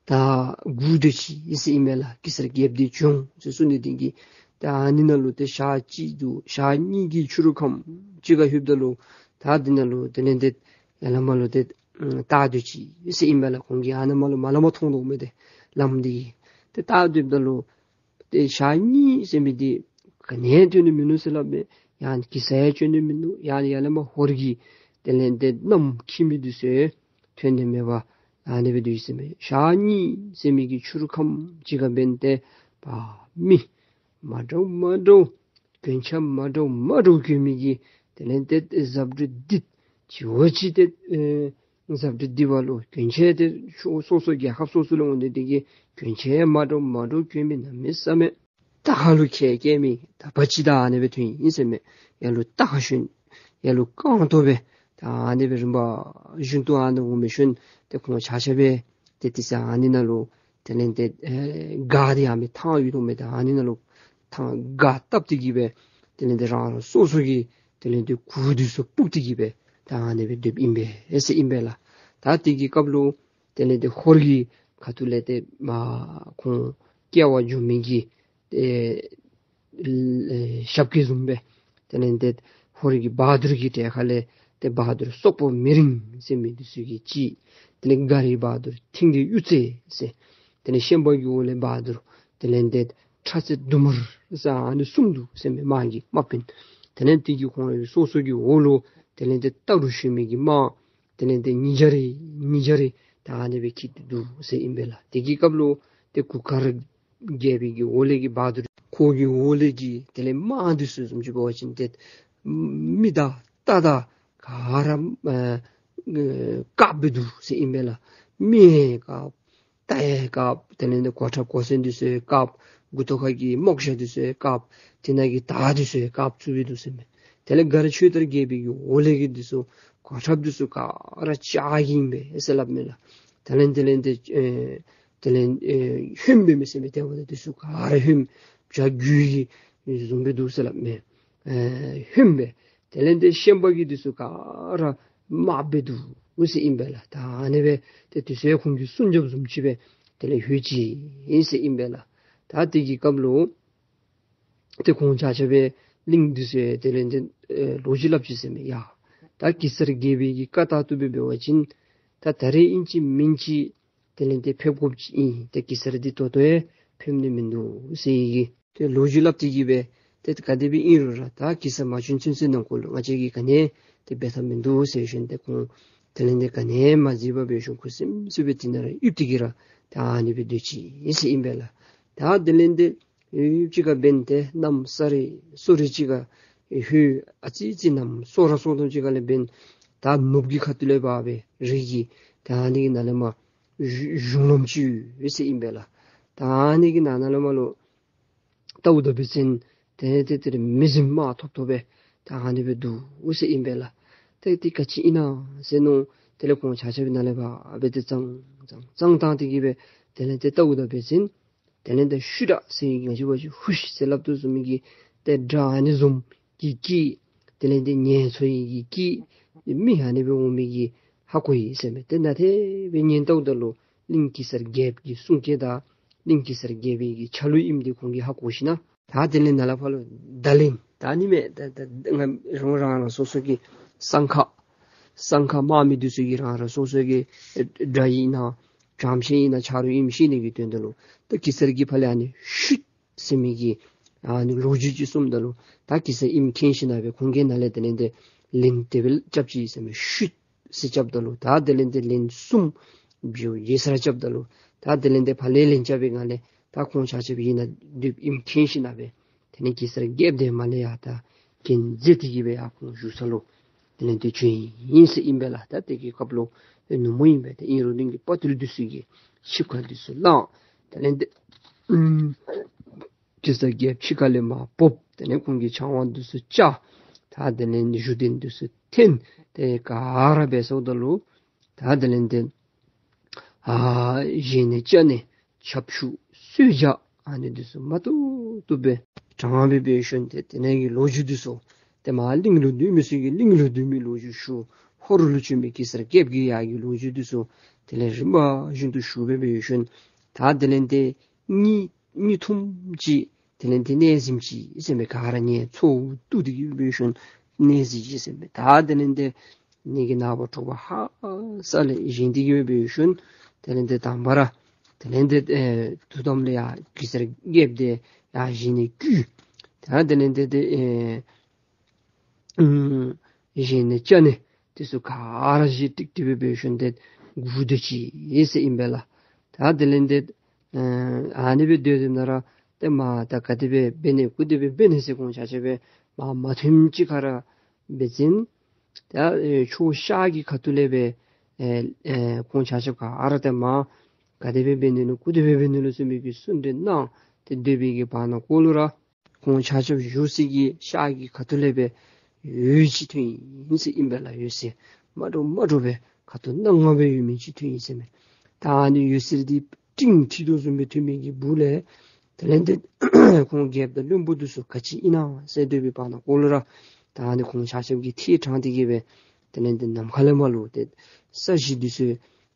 ད་སྒུག་སྡོད་ཅི་ཟེར་ཨིན་པས་ལགས། གེ་སར་རྒྱལཔོ་འདི་འབྱོན་ཟེར་གསུངས་ནི་འདི་གིས། ད་ཨ་ནི་ནང་ལུ་ཏེ་ཞག་གཅིག་འདུག། ཞག་གཉིས་ཀྱི་ཕྱི་རུ་ཁམས་ཅིག་ཁར་ལྷོདཔ་ད་ལུ་ད་འདི་ནང་ལུ་དེ་ལས་ཏེ་ཡར་ལས་མར་ལུ་ཏེ་ལྟ་སྡོད་ཅི་ཟེར་ཨིན་པས་ལགས། ཁོང་གིས་ཨ་ནཱ་མར་ལུ་མར་ལས་མར་མཐོང་དོ་མས་ཏེ་ལམ་འདི་གིས། ཏེ་ལྟ་སྡོདཔ་ད་ལུ་ཏེ་ཞག་གཉིས་ཟེར་མི་འདི་ག་ནི་ཡང་ཐོན་ནི་མིན་ནུག་ཟེར་སླབ་མས། ཡང་གེ་སར་ཡང་བྱོན་ནི་མིན་ནུག། ཡང་ཡར་ལས་མར་ཧོར་གྱི་དེ་ལས་ཏེ་གནམ་འཁྱིད་མི་འདི་ཚུ་ཐོན་ནི་མེད་པར་ཨ་ནི་སྦེ་སྡོད་ཡི་ཟེར་མས། ཞག་གཉིས་ཟེར་མི་གི་ཕྱི་རུ་ཁམས་ཅིག་ཁར་འབདན་ཏེ་པ་མི་མ་འདྲཝ་མ་འདྲཝ་གྱོན་ཆས་མ་འདྲཝ་མ་འདྲཝ་གྱོན་མི་གི་དེ་ལས་ཏེ་ཟབ་དྲུག་འདི་ཅི་འོ་ཅི་ཏེ་ཨེ་ཟབ་དྲུག་འདི་བ་ལུ་གྱོན་ཆས་ཏེ་སོ་སོ་སོ་རྒྱལ་ཁབ་སོ་སོ་ལས་འོང་སྟེ་འདི་གི་གྱོན་ཆས་མ་འདྲཝ་མ་འདྲཝ་གྱོན་མི་གནམ་མེད་ས་མེད་ད་ཁ་ལུ་ཁལ་བཀལ་མི་ད་པ་ཅིག་ད་ཨ་ནི་སྦེ་ཐོན་ཡི་ཟེར་མས། ཡར་ལུ་ད་ཁ་ཞོན་ཡར་ལུ་རྐང་ཐོག་སྦེ་ད་ཨ་ནི་སྦེ་རིམ་པ་བཞིན་དུ་ཨ་ནི་འོང་མི་ཞིནམ་ཏེ་ཁོང་ཆ་ཁྱབ་སྦེ་ཏེ་དེ་ཚེ་ཨ་ནི་ནང་ལུ་དེ་ལས་ཏེ་ཨེ་སྒར་འདི་ཨ་མི་ཐང་ཡོད་དོ་མས། ད་ཨ་ནི་ནང་ལུ་ཐང་སྒར་བཏབ་སྟེ་གི་སྦེ་དེ་ལས་ཏེ་རང་རང་སོ་སོ་གི་དེ་ལས་ཏེ་གུར་འདི་ཚུ་སྤུབ་སྟེ་གི་སྦེ་ད་ཨ་ནི་སྦེ་སྡོདཔ་ཨིན་པས་ཟེར་ཨིན་པས་ལགས། ད་དེ་གི་སྐབས་ལུ་དེ་ལས་ཏེ་ཧོར་གྱི་ཁ་ཐུག་ལས་ཏེ་མར་ཁོང་སྐྱེལ་བར་འགྱོ་མི་གི་ཏེ་ཨེ་ཞབས་སྐྱེལ་བཟུམ་སྦེ་དེ་ལས་ཏེ་ཧོར་གྱི་བ་དུར་གྱི་གྲལ་ཁ་ལས་ཏེ་བ་དུར་སོག་པོ་མེ་རིང་ཟེར་མི་འདི་ཚུ་གིས་གཅིག། དེ་ལས་སྒ་རི་བ་དུར་མཐིང་གི་གཡུ་རྩེ་ཟེར། དེ་ལས་ཤན་པ་གི་འོག་ལས་བ་དུར་དེ་ལས་ཏེ་ཁྲ་ཚེ་དུ་མར་ཟེར་ཨ་ནི་གསུམ་འདུག་ཟེར་མས། དམག་གི་དམག་དཔོན། དེ་ལས་དེ་གི་ཁོང་ར་སོ་སོ་གི་འོག་ལུ་དེ་ལས་ཏེ་སྟག་རུ་ཞོན་མི་གི་དམག་དེ་ལས་ཏེ་ཉིས་བརྒྱ་རེ་ཉིས་བརྒྱ་རེ་ད་ཨ་ནི་སྦེ་འཁྱིད་དེ་འདུག་ཟེར་ཨིན་པས་ལགས། དེ་གི་སྐབས་ལུ་ཏེ་གུར་དཀར་རྒྱལ་པོའི་གི་འོག་ལས་ཀྱི་བ་དུར་ཁོ་གི་འོག་ལས་ཀྱི་དེ་ལས་དམག་འདི་ཚུ་བཟུམ་ཅིག་འབད་བ་ཅིན་ཏེ་མི་དང་རྟ་དང་ག་ར་ཨ་དཀརཔོ་སྦེ་འདུག་ཟེར་ཨིན་པས་ལགས། མི་ཡང་དཀརཔོ་རྟ་ཡང་དཀརཔོ་དེ་ལས་ཏེ་གོ་ཁྲབ་གོ་མཚོན་འདི་ཚུ་ཡང་དཀརཔོ། མགུ་ཏོ་ཁ་གི་རྨོག་ཞྭ་འདི་ཚུ་ཡང་དཀརཔོ། དེ་ནང་གི་དར་འདི་ཚུ་ཡང་དཀརཔོ་བཙུགས་སྦེ་འདུག་ཟེར་མས། དེ་ལས་སྒར་ཆོས་དར་རྒྱལ་པོའི་གི་འོག་ལས་ཀྱི་འདི་ཚུ་གོ་ཁྲབ་འདི་ཚུ་ག་ར་ལྕགས་ཀྱི་ཨིན་པས་ཟེར་སླབ་མས་ལགས། དེ་ལས་དེ་ལས་ཏེ་ཨེ་དེ་ལས་ཨེ་ཧོནམ་སྦེ་མི་ཟེར་མས། དེ་འབདཝ་ད་འདི་ཚུ་ག་ར་ཧོནམ་བྱ་རྒོད་ཀྱི་བཟུམ་སྦེ་འདུག་ཟེར་སླབ་མས། ཨེ་ཧོནམ་སྦེ། དེ་ལས་ཏེ་ཤན་པ་གི་འདི་ཚུ་ག་ར་དམརཔོ་སྦེ་འདུག་ཟེར་ཨིན་པས་ལགས། ད་ཨ་ནི་སྦེ་ཏེ་དུས་ཚོད་ཁོང་གི་སྲུང་སྐྱོབ་བཟུམ་ཅིག་སྦེ་དེ་ལས་ལྷོད་ཅི་ཨིན་ཟེར་ཨིན་པས་ལགས། ད་དེ་གི་སྐབས་ལུ་ཏེ་ཁོང་ཆ་ཁྱབ་སྦེ་གླིང་འདི་ཚུ་དེ་ལས་ཏེ་ཨེ་ལོ་རྒྱུས་སླབ་ཅི་ཟེར་མས། ཡ་ད་གེ་སར་རྒྱལ་པོའི་གི་བཀའ་ལྟར་དུ་སྦེ་འབད་བ་ཅིན་ད་ད་རེས་ཨིན་ཅི་མིན་ཅི་དེ་ལས་ཏེ་ཕེབས་དགོཔ་ཅིག་ཨིན། ཏེ་གེ་སར་འདི་ད་ལྟོ་ཡང་ཕེབས་ནི་མིན་འདུག་ཟེར་གི་ཏེ་ལོ་རྒྱུས་སླབ་སྟེ་གི་སྦེ་ཏེ་ག་དེ་སྦེ་ཨིན་རུང་ར་ད་གེ་སར་མ་བྱོན་ཚུན་ཚོད་ནང་འཁོད་ལུ་ང་བཅས་ཀྱིས་ག་ནི་ཡང་ཏེ་འབད་ཐབས་མིན་འདུག་ཟེར་ཞིནམ་ཏེ་ཁོང་དེ་ལས་ཏེ་ག་ནི་ཡང་མ་གཟིགས་པར་སྦེ་ཞིནམ་ཁུ་སིམ་སིམ་སྦེ་དེ་ནང་ར་ཡིབ་སྟེ་གི་ར་ད་ཨ་ནི་སྦེ་སྡོད་ཅི་ཨིན་ཟེར་ཨིན་པས་ལགས། ད་དེ་ལས་ཏེ་ཡུདཔ་ཅིག་ཁར་འབདན་ཏེ་གནམ་ས་རི་སོ་རི་ཅིག་ཁར་ཧོད་ཨ་ཙི་ཅིག་གནམ་སྲོ་ར་སྲོ་དོ་ཅིག་ཁ་ལས་འབདན་ད་ནུབ་ཀྱི་ཁ་ཐུག་ལས་འབད་སྦེ་རི་གི་ད་ཨ་ནི་གི་ནང་ལས་མར་གཞུང་ལམ་ཅིག་ཡོད་ཟེར་ཨིན་པས་ལགས། ད་ཨ་ནི་གི་ནང་ན་ལས་མར་ལུ་བལྟཝ་ད་འབད་བ་ཅིན་ཏེ་ཏེ་ཏེ་མི་གཟིམ་མ་ཐོབ་ཐོབ་སྦེ་ད་ཨ་ནི་སྦེ་འདུག་ཟེར་ཨིན་པས་ལགས། ཏེ་འདི་ག་ཅི་ཨིན་ན་ཟེར་མནོ། དེ་ལས་ཁོང་ཆ་ཁྱབ་ནཱ་ལས་ཕར་སྦེ་ཏེ་ཙང་ཙང་ཙང་བཏང་སྟེ་གི་སྦེ་དེ་ལས་ཏེ་བལྟཝ་ད་འབད་བ་ཅིན་དེ་ལས་ཏེ་ཤུད་ད་ཟེར་ང་བཅས་འབད་བ་ཅིན་ཧུཤ་ཟེར་སླབ་དོ་བཟུམ་མའི་གི་ཏེ་སྒྲ་ཨ་ནི་བཟུམ་གྱི་སྐད། དེ་ལས་ཏེ་ངལ་འཚོ་ཡི་གི་སྐད། མི་ཨ་ནི་སྦེ་འོང་མི་གི་ཧ་གོ་ཡི་ཟེར་མས། ཏེ་ནཱ་དེ་སྦེ་ཉན་བལྟཝ་ད་ལུ་གླིང་གེ་སར་རྒྱལཔོ་གི་གསུང་སྐད་དང་གླིང་གེ་སར་རྒྱལ་པོའི་གི་ཆ་ལུགས་ཨིནམ་འདི་ཁོང་གིས་ཧ་གོ་ཞིན་ན་ད་དེ་ལས་ནཱ་ལས་ཕར་ལུ་ད་ལན་ད་ནི་མས། ད་ད་ང་རང་རང་རང་སོ་སོ་གི་སྲང་ཁ་སྲང་ཁ་དམག་མི་འདི་ཚུ་གིས་རང་རང་སོ་སོ་གི་དགྲ་ཨིན་ན་བྱམས་ཤིང་ཨིན་ན་ཆ་རོགས་ཨིནམ་ཤེས་ནི་གི་དོན་དག་ལུ་ད་གེ་སར་གྱིས་ཕར་ལས་ཨ་ནི་ཤུད་ཟེར་མི་གི་ཨ་ནི་ལོ་རྒྱུས་ཅིག་གསུངམ་ད་ལུ་ད་གེ་སར་ཨིནམ་མཁྱེན་ཞིན་ན་སྦེ་ཁོང་གིས་ནཱ་ལས་དེ་ལས་ཏེ་ལན་དེ་སྦེ་རྐྱབ་ཅི་ཟེར་མས། ཤུད་ཟེར་རྐྱབ་ད་ལུ་ད་དེ་ལས་ཏེ་ལན་གསུམ་བརྗེ་བརྗེ་སར་རྐྱབ་ད་ལུ་ད་དེ་ལས་ཏེ་ཕར་ལས་ལན་རྐྱབ་པའི་སྒང་ལས་ད་ཁོང་ཆ་ཁྱབ་ཨིན་ན་སྡོདཔ་ཨིནམ་མཁྱེན་ཞིན་ན་སྦེ་དེ་ལས་གེ་སར་རྒྱལཔོ་དེ་མར་ལས་ཡར་ད་གྱེན་འཛེགས་ཏེ་གི་སྦེ་ཡར་ཁོང་བཞུགས་ས་ལུ་དེ་ལས་ཏེ་བྱོན་ཡི་ཟེར་ཨིན་པས་ལགས། ད་དེ་གི་སྐབས་ལུ་ནུབ་མོ་ཨིན་པས། ཏེ་ཨིན་རུང་གླིང་གི་དཔའ་ཐུལ་འདི་ཚུ་གིས་ཆིབས་ཁ་འདི་ཚུ་བསླངས། དེ་ལས་ཏེ་ཨུམ་གེ་སར་རྒྱལཔོ་ཕྱི་ཁ་ལས་མར་བབས། དེ་ལས་ཁོང་གི་ཕྱག་དབང་འདི་ཚུ་བཅར། ད་དེ་ལས་བཞུགས་གདན་འདི་ཚུ་འཐེན་ཏེ་ག་ར་འབད་སོངམ་ད་ལུ་ད་དེ་ལས་ཏེ་ཨ་བཞེས་ནི་བཅའ་ནི་ཆབ་ཆུ་གསོལ་ཇ་ཨ་ནི་འདི་ཚུ་མ་ཏོག་ཏོ་སྦེ་དྲངས་སྦེ་འབད་ཞིནམ་ཏེ་དེ་ནང་གི་ལོ་རྒྱུས་འདི་ཚུ་ཏེ་མར་གླིང་ལུ་སྡོད་མི་ཚུ་གིས་གླིང་ལུ་སྡོད་མི་ལོ་རྒྱུས་ཞུ། ཧོར་ལུ་བྱོན་མི་གེ་སར་རྒྱལཔོ་གི་ཡ་གི་ལོ་རྒྱུས་འདི་ཚུ་དེ་ལས་རིམ་པ་བཞིན་དུ་ཞུ་སྦེ་འབད་ཞིནམ་ད་དེ་ལས་ཏེ་གཉིད་གཉིད་ཐུམ་ཅིག་དེ་ལས་ཏེ་གནས་གཟིམ་ཅིག་ཟེར་མི་ག་ར་ངལ་འཚོ་བཏུབ་སྟེ་གི་འབད་ཞིནམ་གནས་གཟིམ་ཅིག་ཟེར་མི་ད་དེ་ལས་ཏེ་གཉིད་ཀྱི་ནངས་པ་དྲོ་པ་ཧ་སག་ལས་བཞེངས་ཏེ་གི་འབད་ཞིནམ་དེ་ལས་ཏེ་དང་པ་ར་དེ་ལས་ཏེ་ཨེ་ཐུགས་དམ་ལུ་ཡར་གེ་སར་རྒྱལཔོ་དེ་ཡར་བཞེངས་ནི་བསྐུལ། ད་དེ་ལས་ཏེ་ཏེ་ཨེ་ཨུམ་བཞེས་ནི་བཅའ་ནི་འདི་ཚུ་ག་ར་བཞེས་ཏིག་ཏིག་སྦེ་འབད་ཞིནམ་ཏེ་སྒུག་སྡོད་ཅི་ཟེར་ཨིན་པས་ལགས། ད་དེ་ལས་ཏེ་ཨ་ཨ་ནི་སྦེ་སྡོད་སྡོདཔ་ད་ར་ཏེ་མར་ད་ག་དེ་སྦེ་འབད་ནི་གུ་དེ་སྦེ་འབད་ནི་ཟེར་ཁོང་ཆ་ཁྱབ་སྦེ་མར་མ་ཐོནམ་ཅིག་ཁར་འབད་བ་ཅིན་ད་ཨེ་ཕྱོགས་ཤར་གྱི་ཁ་ཐུག་ལས་སྦེ་ཨེ་ཨེ་ཁོང་ཆ་ཁྱབ་ག་ར་ཏེ་མར་ག་དེ་སྦེ་འབད་ནི་ལོ་གུ་དེ་སྦེ་འབད་ནི་ལོ་ཟེར་མི་གི་གསུང་གྲོས་གནང་སྟེ་སྡོད་པའི་གི་བར་ན་ཀོ་ལུ་ར་ཁོང་ཆ་ཁྱབ་བཞུགས་སའི་གི་ཤར་གྱི་ཁ་ཐུག་ལས་སྦེ་འོད་ཅིག་ཐོན་ཡི་ཟེར་ཨིན་པས་ལགས། འོད་ཟེར་མ་འདྲཝ་མ་འདྲཝ་སྦེ་ཁ་དོག་སྣ་ལྔ་སྦེ་འོད་མི་ཅིག་ཐོན་ཡི་ཟེར་མས། ད་ཨ་ནི་འོད་ཟེར་འདི་སྤྲིན་འཁྲིགས་དོ་བཟུམ་སྦེ་ཐོན་མི་གི་སྦུག་ལས་དེ་ལས་ཏེ་ཁོང་རྒྱལཔོ་དང་བློན་པོ་འདི་ཚུ་ག་ཅི་ཨིན་ན་ཟེར་སྡོད་པའི་བར་ན་ཀོ་ལུ་ར་ད་ཨ་ནི་ཁོང་ཆ་ཁྱབ་ཀྱིས་ཐད་དྲངས་ཏེ་གི་སྦེ་དེ་ལས་ཏེ་ནམ་མཁའ་ལས་མར་ལུ་ཏེ་ས་གཞི་འདི་ཚུ་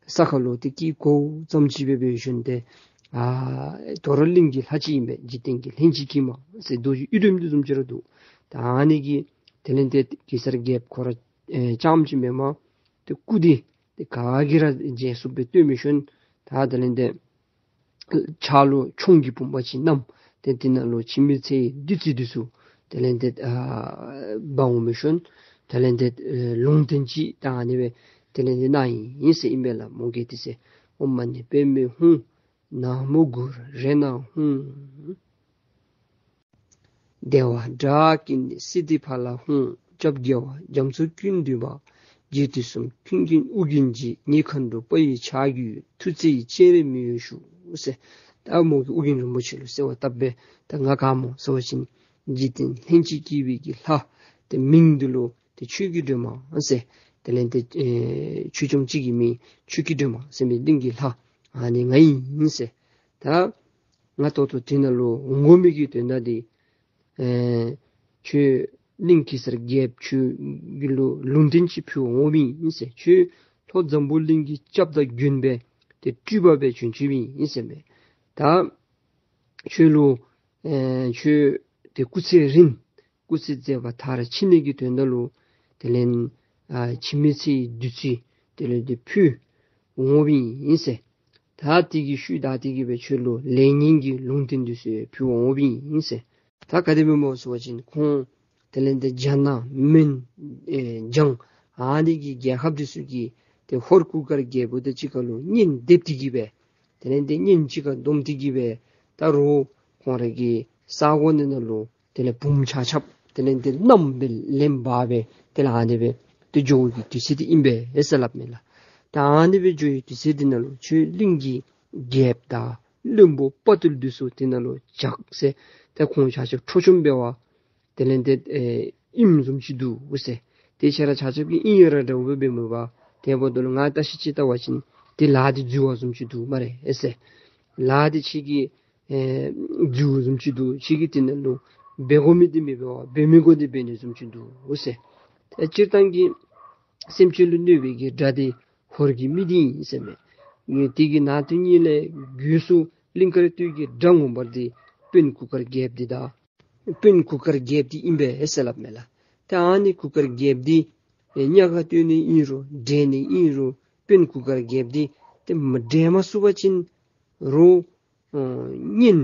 ས་ཁར་ལུ་ཏེ་སྐྱེལ་དགོ་ཙམ་ཅིག་སྦེ་འབད་ཞིནམ་ཏེ་ཨ་དོ་རུང་གླིང་གི་ལྷ་ཅིག་ཨིན་པས། འཇིག་རྟེན་གྱི་ལྷན་ཅིག་སྐྱེས་མ་ཟེར་རྡོ་རྗེ་གཡུ་སྒྲོནམ་འདི་བཟུམ་ཅིག་ར་འདུག། ད་ཨ་ནི་གིས་དེ་ལས་ཏེ་གེ་སར་རྒྱལཔོ་ཁོ་ར་ཨེ་རྐྱངམ་ཅིག་མེན་པར་ཏེ་སྐུ་འདི་ཏེ་ག་གིས་ར་མཇལ་ཚུགསཔ་སྦེ་སྟོན་མི་ཞིནམ་ད་དེ་ལས་ཏེ་ཕྱག་ལུ་མཆོང་གི་བུམ་པ་ཅིག་བསྣམས། ཏེ་དེ་ནང་ལུ་འཆི་མེད་ཚེའི་བདུད་རྩི་འདི་ཚུ་དེ་ལས་ཏེ་ཨ་འབག་འོང་མི་ཞིནམ་དེ་ལས་ཏེ་ཨེ་ལུང་བསྟན་ཅིག་ད་ཨ་ནི་སྦེ་དེ་ལས་ཏེ་གནང་ཡི་ཟེར་ཨིན་པས་ལགས། མོའུ་འགལ་ཏེ་ཟེར། ཨོཾ་མ་ཎི་པདྨེ་ཧཱུྃ། ན་མོ་གུ་རུ་རཏྣ་ཧཱུྃ། བདེ་བ་དགྲ་ཀུན་ནས་སྲིད་མཐའི་ཕ་ལ་ཧཱུྃ། སྐྱབས་རྒྱལ་བ་རྒྱ་མཚོ་ཀུན་འདུས་པ། རྗེ་དུས་གསུམ་ཀུན་མཁྱེན་ཨོ་རྒྱན་རྗེ། ངེད་མཁའ་འགྲོ་དཔའ་བོའི་ཕྱག་རྒྱའི། མཐུ་རྩལ་གྱི་སྤྱན་རས་མི་གཡོ་བཞུགས་ཟེར། ད་མོ་གིས་ཨོ་རྒྱན་རིན་པོ་ཆེ་ལུ་གསོལ་བ་བཏབ་པས། ད་ང་ག་སྨོ་ཟེར་བ་ཅིན་འཇིག་རྟེན་ལྷན་ཅིག་སྐྱེས་པའི་གི་ལྷ་ཏེ་མིང་འདི་ལུ་ཏེ་ཆོས་ཀྱི་སྒྲོན་མ་ཟེར། དེ་ལས་ཏེ་ཨེ་ཆོས་སྐྱོང་གཅིག་གི་མིང་ཆོས་ཀྱི་སྒྲོན་མ་ཟེར་མི་གླིང་གི་ལྷ་ཨ་ནི་ང་ཨིན་ཟེར། ད་ང་ད་ལྟོ་དེ་ནང་ལུ་འོང་དགོ་མི་གི་དོན་དག་འདི་ཨེ་ཁྱོད་གླིང་གེ་སར་རྒྱལཔོ་ཁྱོད་ཀྱི་ལུ་ལུང་བསྟན་ཅིག་ཕུལ་འོང་མི་ཨིན་ཟེར། ཁྱོད་ལྷོ་འཛམ་བུ་གླིང་གི་སྐྱབས་དང་མགོན་སྦེ་ཏེ་སྤྲུལ་པ་སྦེ་བྱོན་བྱོནམ་ཨིན་ཟེར་མས། ད་ཁྱོད་ལུ་ཨེ་ཁྱོད་ཏེ་སྐུ་ཚེ་རིང་སྐུ་ཚེ་མཛད་པ་མཐར་ཕྱིན་ནི་གི་དོན་དག་ལུ་དེ་ལས་ཨ་འཆི་མེད་ཚེའི་བདུད་རྩི་དེ་ལས་ཏེ་ཕུལ་འོང་བའི་ཨིན་ཟེར། ད་དེ་གི་ཤུལ་ད་དེ་གི་སྦེ་ཁྱོད་ལུ་ལེགས་ཉེས་ཀྱི་ལུང་བསྟན་འདི་ཚུ་ཕུལ་འོང་བའི་ཨིན་ཟེར། ད་ག་དེ་སྦེ་སྨོ་ཟེར་བ་ཅིན་ཁོང་དེ་ལས་ཏེ་རྒྱ་ནག་མོན་ཨེ་འཇང་ཨ་ནི་གི་རྒྱལ་ཁབ་འདི་ཚུ་གི་ཏེ་ཧོར་གུར་དཀར་རྒྱལ་པོ་དང་གཅིག་ཁར་ལུ་གཉེན་སྡེབ་སྟེ་གི་སྦེ་དེ་ལས་ཏེ་གཉེན་གཅིག་ཁར་བསྡོམས་ཏེ་གི་སྦེ་ད་རུང་ཁོང་ར་གི་ས་གོ་ནང་ན་ལུ་དེ་ལས་བུམོ་ཆ་ཁྱབ་དེ་ལས་ཏེ་མནའམ་སྦེ་ལེན་འབག་སྦེ་དེ་ལས་ཨ་ནི་སྦེ་ཏེ་འགྱོ་བའི་དུས་ཚོད་འདི་ཨིན་པས་ཟེར་སླབ་མས་ལགས། ད་ཨ་ནི་སྦེ་འགྱོ་བའི་དུས་ཚོད་འདི་ནང་ལུ་ཁྱོད་གླིང་གི་རྒྱལཔོ་དང་བློན་པོ་དཔའ་ཐུལ་འདི་ཚུ་དེ་ནང་ལུ་བཅར་ཟེར། ད་ཁོང་ཆ་ཁྱབ་འཕྲོག་བཅོམ་འབད་བར་དེ་ལས་ཏེ་ཨེ་ཨིནམ་བཟུམ་ཅིག་འདུག་ཟེར། ཏེ་ཁྱེད་ར་ཆ་ཁྱབ་ཀྱིས་ཨིན་ཡོད་ར་འདྲཝ་སྦེ་འབད་མི་འབད། དེ་འབདཝ་ད་ལུ་ང་བརྟག་ཞིབ་ཅིག་བལྟ་བ་ཅིན་ཏེ་ལཱ་འདི་འཛོལ་བ་བཟུམ་ཅིག་འདུག་སྨ་རེ་ཟེར། ལཱ་འདི་ཁྱེད་ཀྱིས་ཨེ་འཛོལ་བ་བཟུམ་ཅིག་འདུག། ཁྱེད་ཀྱིས་དེ་ནང་ལུ་འབད་དགོ་མི་འདི་མི་འབད་བར་འབད་མི་དགོ་འདི་འབད་ནི་བཟུམ་ཅིག་འདུག་ཟེར། ཏེ་སྤྱིར་བཏང་གི་སེམས་ཅན་ལུ་གནོད་པའི་གི་དགྲ་འདི་ཧོར་གྱི་མི་འདི་ཨིན་ཟེར་མས། དེ་གི་ནང་དོན་ཉིད་ལས་སྒོས་སུ་གླིང་དཀར་སྟོད་ཀྱི་དགྲ་ངོ་མ་འདི་དཔོན་གུར་དཀར་རྒྱལཔོ་འདི་དང་དཔོན་གུར་དཀར་རྒྱལཔོ་འདི་ཨིན་པས་ཟེར་སླབ་མས་ལགས། ཏེ་ཨ་ནི་གུར་དཀར་རྒྱལཔོ་འདི་ཨེ་གཉའ་ཁ་གཏོད་ནི་ཨིན་རུང་བསྒྲལ་ནི་ཨིན་རུང་དཔོན་གུར་དཀར་རྒྱལཔོ་འདི་ཏེ་མ་བསྒྲལ་མ་ཚུགས་པ་ཅིན་རོགས་ཨ་གཉེན་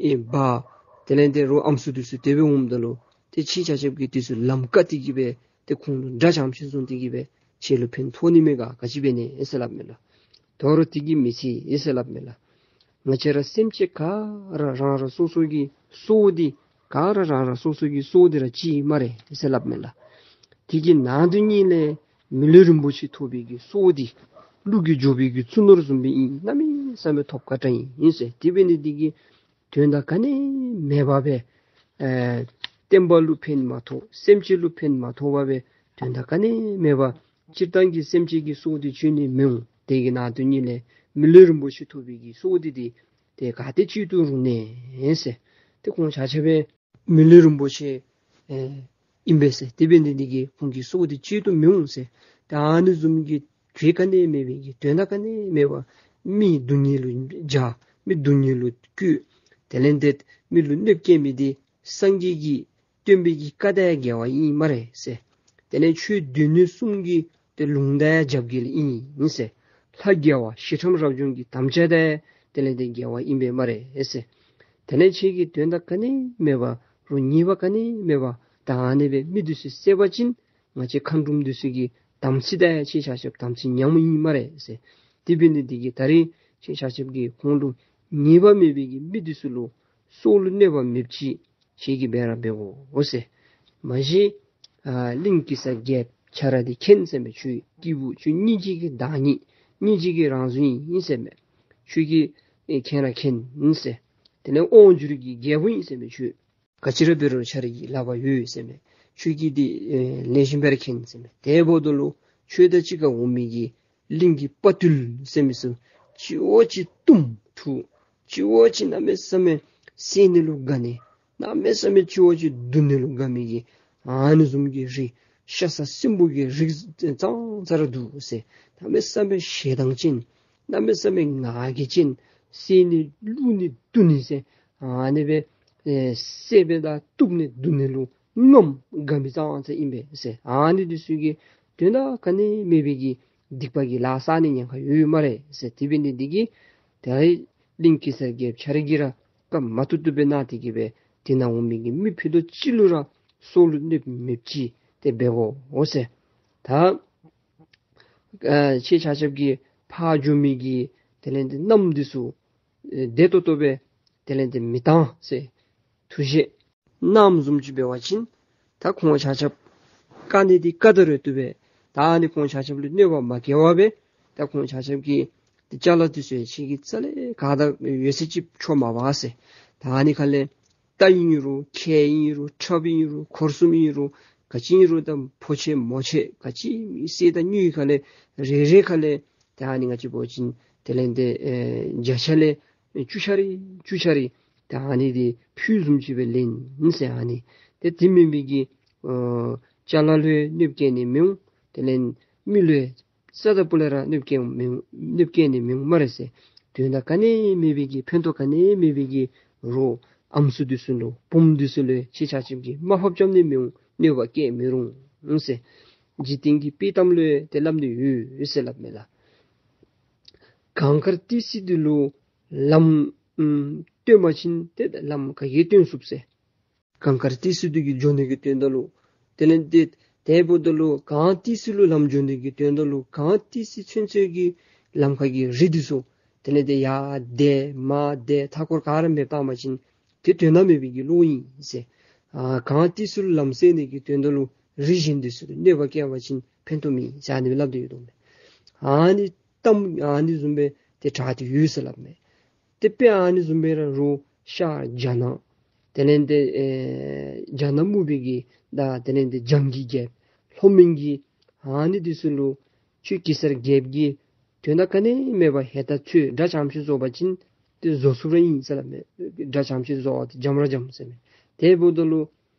ཨེ་འབག། དེ་ལས་ཏེ་རོགས་ཨམ་སྲུ་འདི་ཚུ་དེ་སྦེ་འོངམ་ད་ལུ་ཏེ་ཁྱེད་ཆ་ཁྱབ་ཀྱིས་འདི་ཚུ་ལམ་བཀག་སྟེ་གི་སྦེ་ཏེ་ཁོང་ལུ་དགྲ་རྐྱངམ་ཅིག་བཟུང་སྟེ་གི་སྦེ་ཁྱེད་ལུ་ཕན་ཐོགས་ནི་མེད་ག། ག་ཅི་འབད་ནི་ཨེ་ཟེར་སླབ་མས་ལགས། དོ་རུང་དེ་གིས་མི་ཚད་ཨེ་ཟེར་སླབ་མས་ལགས། ང་བཅས་ར་སེམས་ཅན་ག་ར་རང་རང་སོ་སོ་གི་སྲོག་འདི་ག་ར་རང་རང་སོ་སོ་གི་སྲོག་འདི་ར་གཅིག་སྨ་རེ་ཨེ་ཟེར་སླབ་མས་ལགས། དེ་གི་ནང་དོན་ཉིད་ལས་མི་ལུས་རིན་པོ་ཆེ་ཐོབ་པའི་གི་སྲོག་འདི་ཀླུ་གིས་འཇོག་པའི་གི་ཚུ་ནོར་བཟུམ་སྦེ་ཨིན། གནམ་མེད་ས་མེད་ཐོབ་དཀའ་དྲགས་ཨིན་ཟེར། དེ་འབད་ནི་དེ་གིས་དོན་དག་ག་ནི་མེད་པར་སྦེ་ཨེ་ བསྟན་པ་ལུ་ཕན་མ་ཐོགས། སེམས་ཅན་ལུ་ཕན་མ་ཐོགས་པར་སྦེ་དོན་དག་ག་ནི་མེད་པར་སྤྱིར་བཏང་གི་སེམས་ཅན་གྱི་སྲོག་འདི་གཅོད་ནི་མི་འོང་། དེ་གི་ནང་དོན་ཉིད་ལས་མི་ལུས་རིན་པོ་ཆེ་ཐོབ་པའི་གི་སྲོག་འདི་དེ་དེ་ག་ཏེ་གཅོད་དུ་རུང་ནི་ཟེར། དེ་ཁོང་ཆ་ཁྱབ་སྦེ་མི་ལུས་རིན་པོ་ཆེ་ཨེ་ཨིན་པས་ཟེར། དེ་འབད་ནི་འདི་གིས་ཁོང་གི་སྲོག་འདི་གཅོད་དུ་མི་འོང་ཟེར། ད་ཨ་ནི་བཟུམ་གྱི་གྲས་ག་ནི་མེད་པའི་གི་དོན་དག་ག་ནི་མེད་པར་མི་སྡུག་བསྔལ་ལུ་བྱ། མི་སྡུག་བསྔལ་ལུ་བཀོལ། དེ་ལས་ཏེ་མི་ལུ་གནོདཔ་བཀལ་མི་འདི་སངས་རྒྱས་ཀྱི་སྟོན་པའི་གི་བཀའ་དང་འགལ་བ་ཨིན་སྨ་རེ་ཟེར། དེ་ལས་ཆོས་སྡེ་སྣོད་གསུམ་གྱི་ཏེ་ལུང་དང་རྒྱབ་འགལ་ཨིན་ཟེར། ལྷ་རྒྱལ་བ་ཞི་ཁྲོ་རབ་བྱུང་གི་དམ་བཅའ་དང་དེ་ལས་ཏེ་འགལ་བ་ཨིན་པས་སྨ་རེ་ཟེར། དེ་ལས་ཁྱེད་ཀྱིས་དོན་དག་ག་ནི་མེད་པར་རོགས་ཉེས་པ་ག་ནི་མེད་པར་ད་ཨ་ནི་སྦེ་མི་འདི་ཚུ་བསད་པ་ཅིན་ང་བཅས་མཁའ་འགྲོམ་འདི་ཚུ་གི་དམ་ཚིག་དང་ཁྱེད་ཆ་ཁྱབ་དམ་ཚིག་ཉམས་ཨིན་སྨ་རེ་ཟེར། དེ་འབད་ནི་འདི་གིས་ད་རིས་ཁྱེད་ཆ་ཁྱབ་ཀྱིས་ཁོང་ལུ་ཉེས་པ་མེད་པའི་གི་མི་འདི་ཚུ་ལུ་སྲོག་ལུ་གནོད་པ་མེདཔ་ཅིག་ཁྱེད་ཀྱིས་འབད་ར་འབད་དགོ་ཟེར། མ་གཞི་ཨ་གླིང་གེ་སར་རྒྱལཔོ་ཁྱོད་ར་འདི་མཁྱེན་ཟེར་མས། ཁྱོད་སྐྱེས་བུ་ཁྱོད་སྙིང་རྗེ་གི་བདག་ཉིད་སྙིང་རྗེ་གི་རང་གཟུགས་ཨིན་ཟེར་མས། ཁྱོད་ཀྱིས་ཨེ་མཁྱེན་ར་མཁྱེན་ཟེར། དེ་ལས་དབང་བསྒྱུར་གྱི་རྒྱལ་པོ་ཨིན་ཟེར་མས། ཁྱོད་ག་ཅི་ར་འབད་རུང་ཁྱོད་ར་གི་ལག་པར་ཡོད་ཟེར་མས། ཁྱོད་ཀྱིས་འདི་ཨེ་ལེགས་ཤོམ་སྦེ་ར་མཁྱེན་ཟེར་མས། དེ་འབདཝ་ད་ལུ་ཁྱོད་དང་གཅིག་ཁར་འོང་མི་གི་གླིང་གི་དཔའ་བརྟུལ་ཟེར་མི་ཚུ་གཅིག་བ་གཅིག་གཏུམ་འཐུ། གཅིག་བ་གཅིག་གནམ་མེད་ས་མེད་བསད་ནི་ལུ་དགའ་ནི། གནམ་མེད་ས་མེད་གཅིག་བ་གཅིག་བརྡུང་ནི་ལུ་དགའ་མི་གི་ཨ་ནི་བཟུམ་གྱི་རིགས་ཤ་ཟ་སྲིན་པོ་གི་རིགས་ཙང་ཙ་ར་འདུག་ཟེར། གནམ་མེད་ས་མེད་ཞེ་སྡང་ཅན། གནམ་མེད་ས་མེད་ང་རྒྱལ་ཅན། བསད་ནི་བླུག་ནི་བརྡུང་ནི་ཟེར། ཨ་ནི་སྦེ་ཨེ་བསད་པ་དང་གཏུབ་ནི་བརྡུང་ནི་ལུ་རྔམ་དགའ་མི་ཙང་ཙ་ཨིན་པས་ཟེར། ཨ་ནི་འདི་ཚུ་གིས་དོན་དག་ག་ནི་མེད་པའི་གི་སྡིག་པ་གི་ལཱ་བསགས་ནི་ཉེན་ཁ་ཡོད་སྨ་རེ་ཟེར། དེ་འབད་ནི་འདི་གིས་ད་རིས་གླིང་གེ་སར་རྒྱལཔོ་ཁྱོད་ར་གིས་ར་བཀའ་མ་བཏུབ་བཏུབ་སྦེ་གནང་སྟེ་གིས་སྦེ་དེ་ནང་འོང་མི་གི་མི་ཕུད་རྡོག་གཅིག་ལུ་ར་སྲོག་ལུ་གནོདཔ་མེདཔ་ཅིག་ཏེ་འབད་དགོ་ཟེར། ད་ཨ་ཁྱེད་ཆ་ཁྱབ་ཀྱིས་ཕར་འགྱོ་མི་གི་དེ་ལས་ཏེ་མནའམ་འདི་ཚུ་ཨེ་བདེ་ཏོག་ཏོ་སྦེ་དེ་ལས་ཏེ་མི་བཏང་ཟེར་ཐུགས་བཞེད་གནངམ་བཟུམ་ཅིག་འབད་བ་ཅིན་ད་ཁོང་ཆ་ཁྱབ་བཀག་ནི་འདི་བཀག་ད་རུང་བཏུབ་པས། ད་ཨ་ནི་ཁོང་ཆ་ཁྱབ་ལུ་གནོད་པ་མ་བཀལ་བར་སྦེ་ད་ཁོང་ཆ་ཁྱབ་ཀྱི་ཏེ་ཅ་ལ་འདི་ཚུ་ཡང་ཁྱེད་ཀྱིས་རྩ་ལས་ག་དང་ཡོད་ཚད་ཅིག་འཕྲོག་མ་འབག་ཟེར། ད་ཨ་ནི་ཁ་ལས་རྟ་ཨིན་རུང་ཁལ་ཨིན་རུང་ཁྲབ་ཨིན་རུང་འཁོར་གསུམ་ཨིན་རུང་ག་ཅི་ཨིན་རུང་ད་ཕོ་ཆས་མོ་ཆས་ག་ཅི་གསེར་དང་དངུལ་ཁ་ལས་རེ་རེ་ཁ་ལས་ད་ཨ་ནི་ང་བཅས་འབད་བ་ཅིན་དེ་ལས་ཏེ་ཨེ་བརྒྱ་ཆ་ལས་བཅུ་ཆ་རེ་བཅུ་ཆ་རེ་ད་ཨ་ནི་འདི་ཕུལ་བཟུམ་ཅིག་སྦེ་ལེན་ཟེར། ཨ་ནི་ཏེ་དེ་མེན་པའི་གི་ཨོ་ཅ་ལ་ལུ་ཡང་གནོདཔ་བཀལ་ནི་མི་འོང་། དེ་ལས་མི་ལུ་ཡང་ས་དང་ཕུ་ལས་ར་གནོདཔ་བཀལ་མི་འོང་། གནོདཔ་བཀལ་ནི་མི་འོང་སྨ་རེ་ཟེར། དོན་དག་ག་ནི་མེད་པའི་གི་ཕན་ཐོགས་ག་ནི་མེད་པའི་གི་རོགས་ཨམ་སྲུ་འདི་ཚུ་ལུ་བུམོ་འདི་ཚུ་ལུ་ཁྱེད་ཆ་ཁྱབ་ཀྱིས་དམའ་ཕབ་རྐྱབ་ནི་མི་འོང་། གནོད་པ་བཀལ་མི་རུང་ཟེར། འཇིག་རྟེན་གྱི་དཔེ་གཏམ་ལུ་ཡང་ཏེ་སླབ་ནི་ཡོད་ཟེར་སླབ་མས་ལགས། གངས་དཀར་ཏི་སེ་འདི་ལུ་ལམ་ཨམ་སྟོན་པ་ཅིན་ཏེ་ལམ་ག་གིས་སྟོན་ཚུགས་ཟེར། གངས་དཀར་ཏི་སེ་འདི་གི་འགྱོ་ནི་གི་དོན་དག་ལུ་དེ་ལས་ཏེ་དེ་འབདཝ་ད་ལུ་གངས་ཏི་སེ་ལུ་ལམ་འགྱོ་ནི་གི་དོན་དག་ལུ་གངས་ཏི་སེ་ཚུན་ཚོད་ཀྱི་ལམ་ཁ་གི་རི་འདི་ཚུ་དེ་ལས་ཏེ་ཡར་འདེགས་མར་འདེགས་མཐའ་སྐོར་ག་ར་མེདཔ་བཏང་པ་ཅིན་ཏེ་དོན་དག་མེད་པའི་གི་བློ་ཨིན་ཟེར། ཨ་གངས་ཏི་སེ་ལུ་ལམ་སེལ་ནི་གི་དོན་དག་ལུ་རི་གཞན་འདི་ཚུ་ལུ་གནོད་པ་བཀལ་བ་ཅིན་ཕན་ཐོགས་མེད་ཟེར་ཨ་ནི་སྦེ་སླབ་སྟེ་ཡོད་དོ་མས། ཨ་ནི་གཏམ་ཨ་ནི་བཟུམ་སྦེ་ཏེ་གྲགས་ཏེ་ཡོད་ཟེར་སླབ་མས། ཏེ་དཔེ་ཨ་ནི་བཟུམ་སྦེ་ར་རོགས་ཤར་རྒྱ་ནག་དེ་ལས་ཏེ་ཨེ་རྒྱ་ནག་མུ་པའི་གི་ད་དེ་ལས་ཏེ་འཇང་གི་རྒྱལཔོ་ལྷོ་མོན་གྱི་ཨ་ནི་འདི་ཚུ་ལུ་ཁྱོད་གེ་སར་རྒྱལཔོ་གིས་དོན་དག་ག་ནི་མེད་པར་ཧེ་ད་ཚུར་དགྲ་འཇམ་ཤོས་བཟོ་བ་ཅིན་ཏེ་བཟོ་ཚུགསཔ་ར་ཨིན་ཟེར་སླབ་མས། དགྲ་འཇམ་ཤོས་བཟོ་བ་ཏེ་འཇམ་ར་འཇམ་ཟེར་མས། དེ་འབདཝ་ད་ལུ་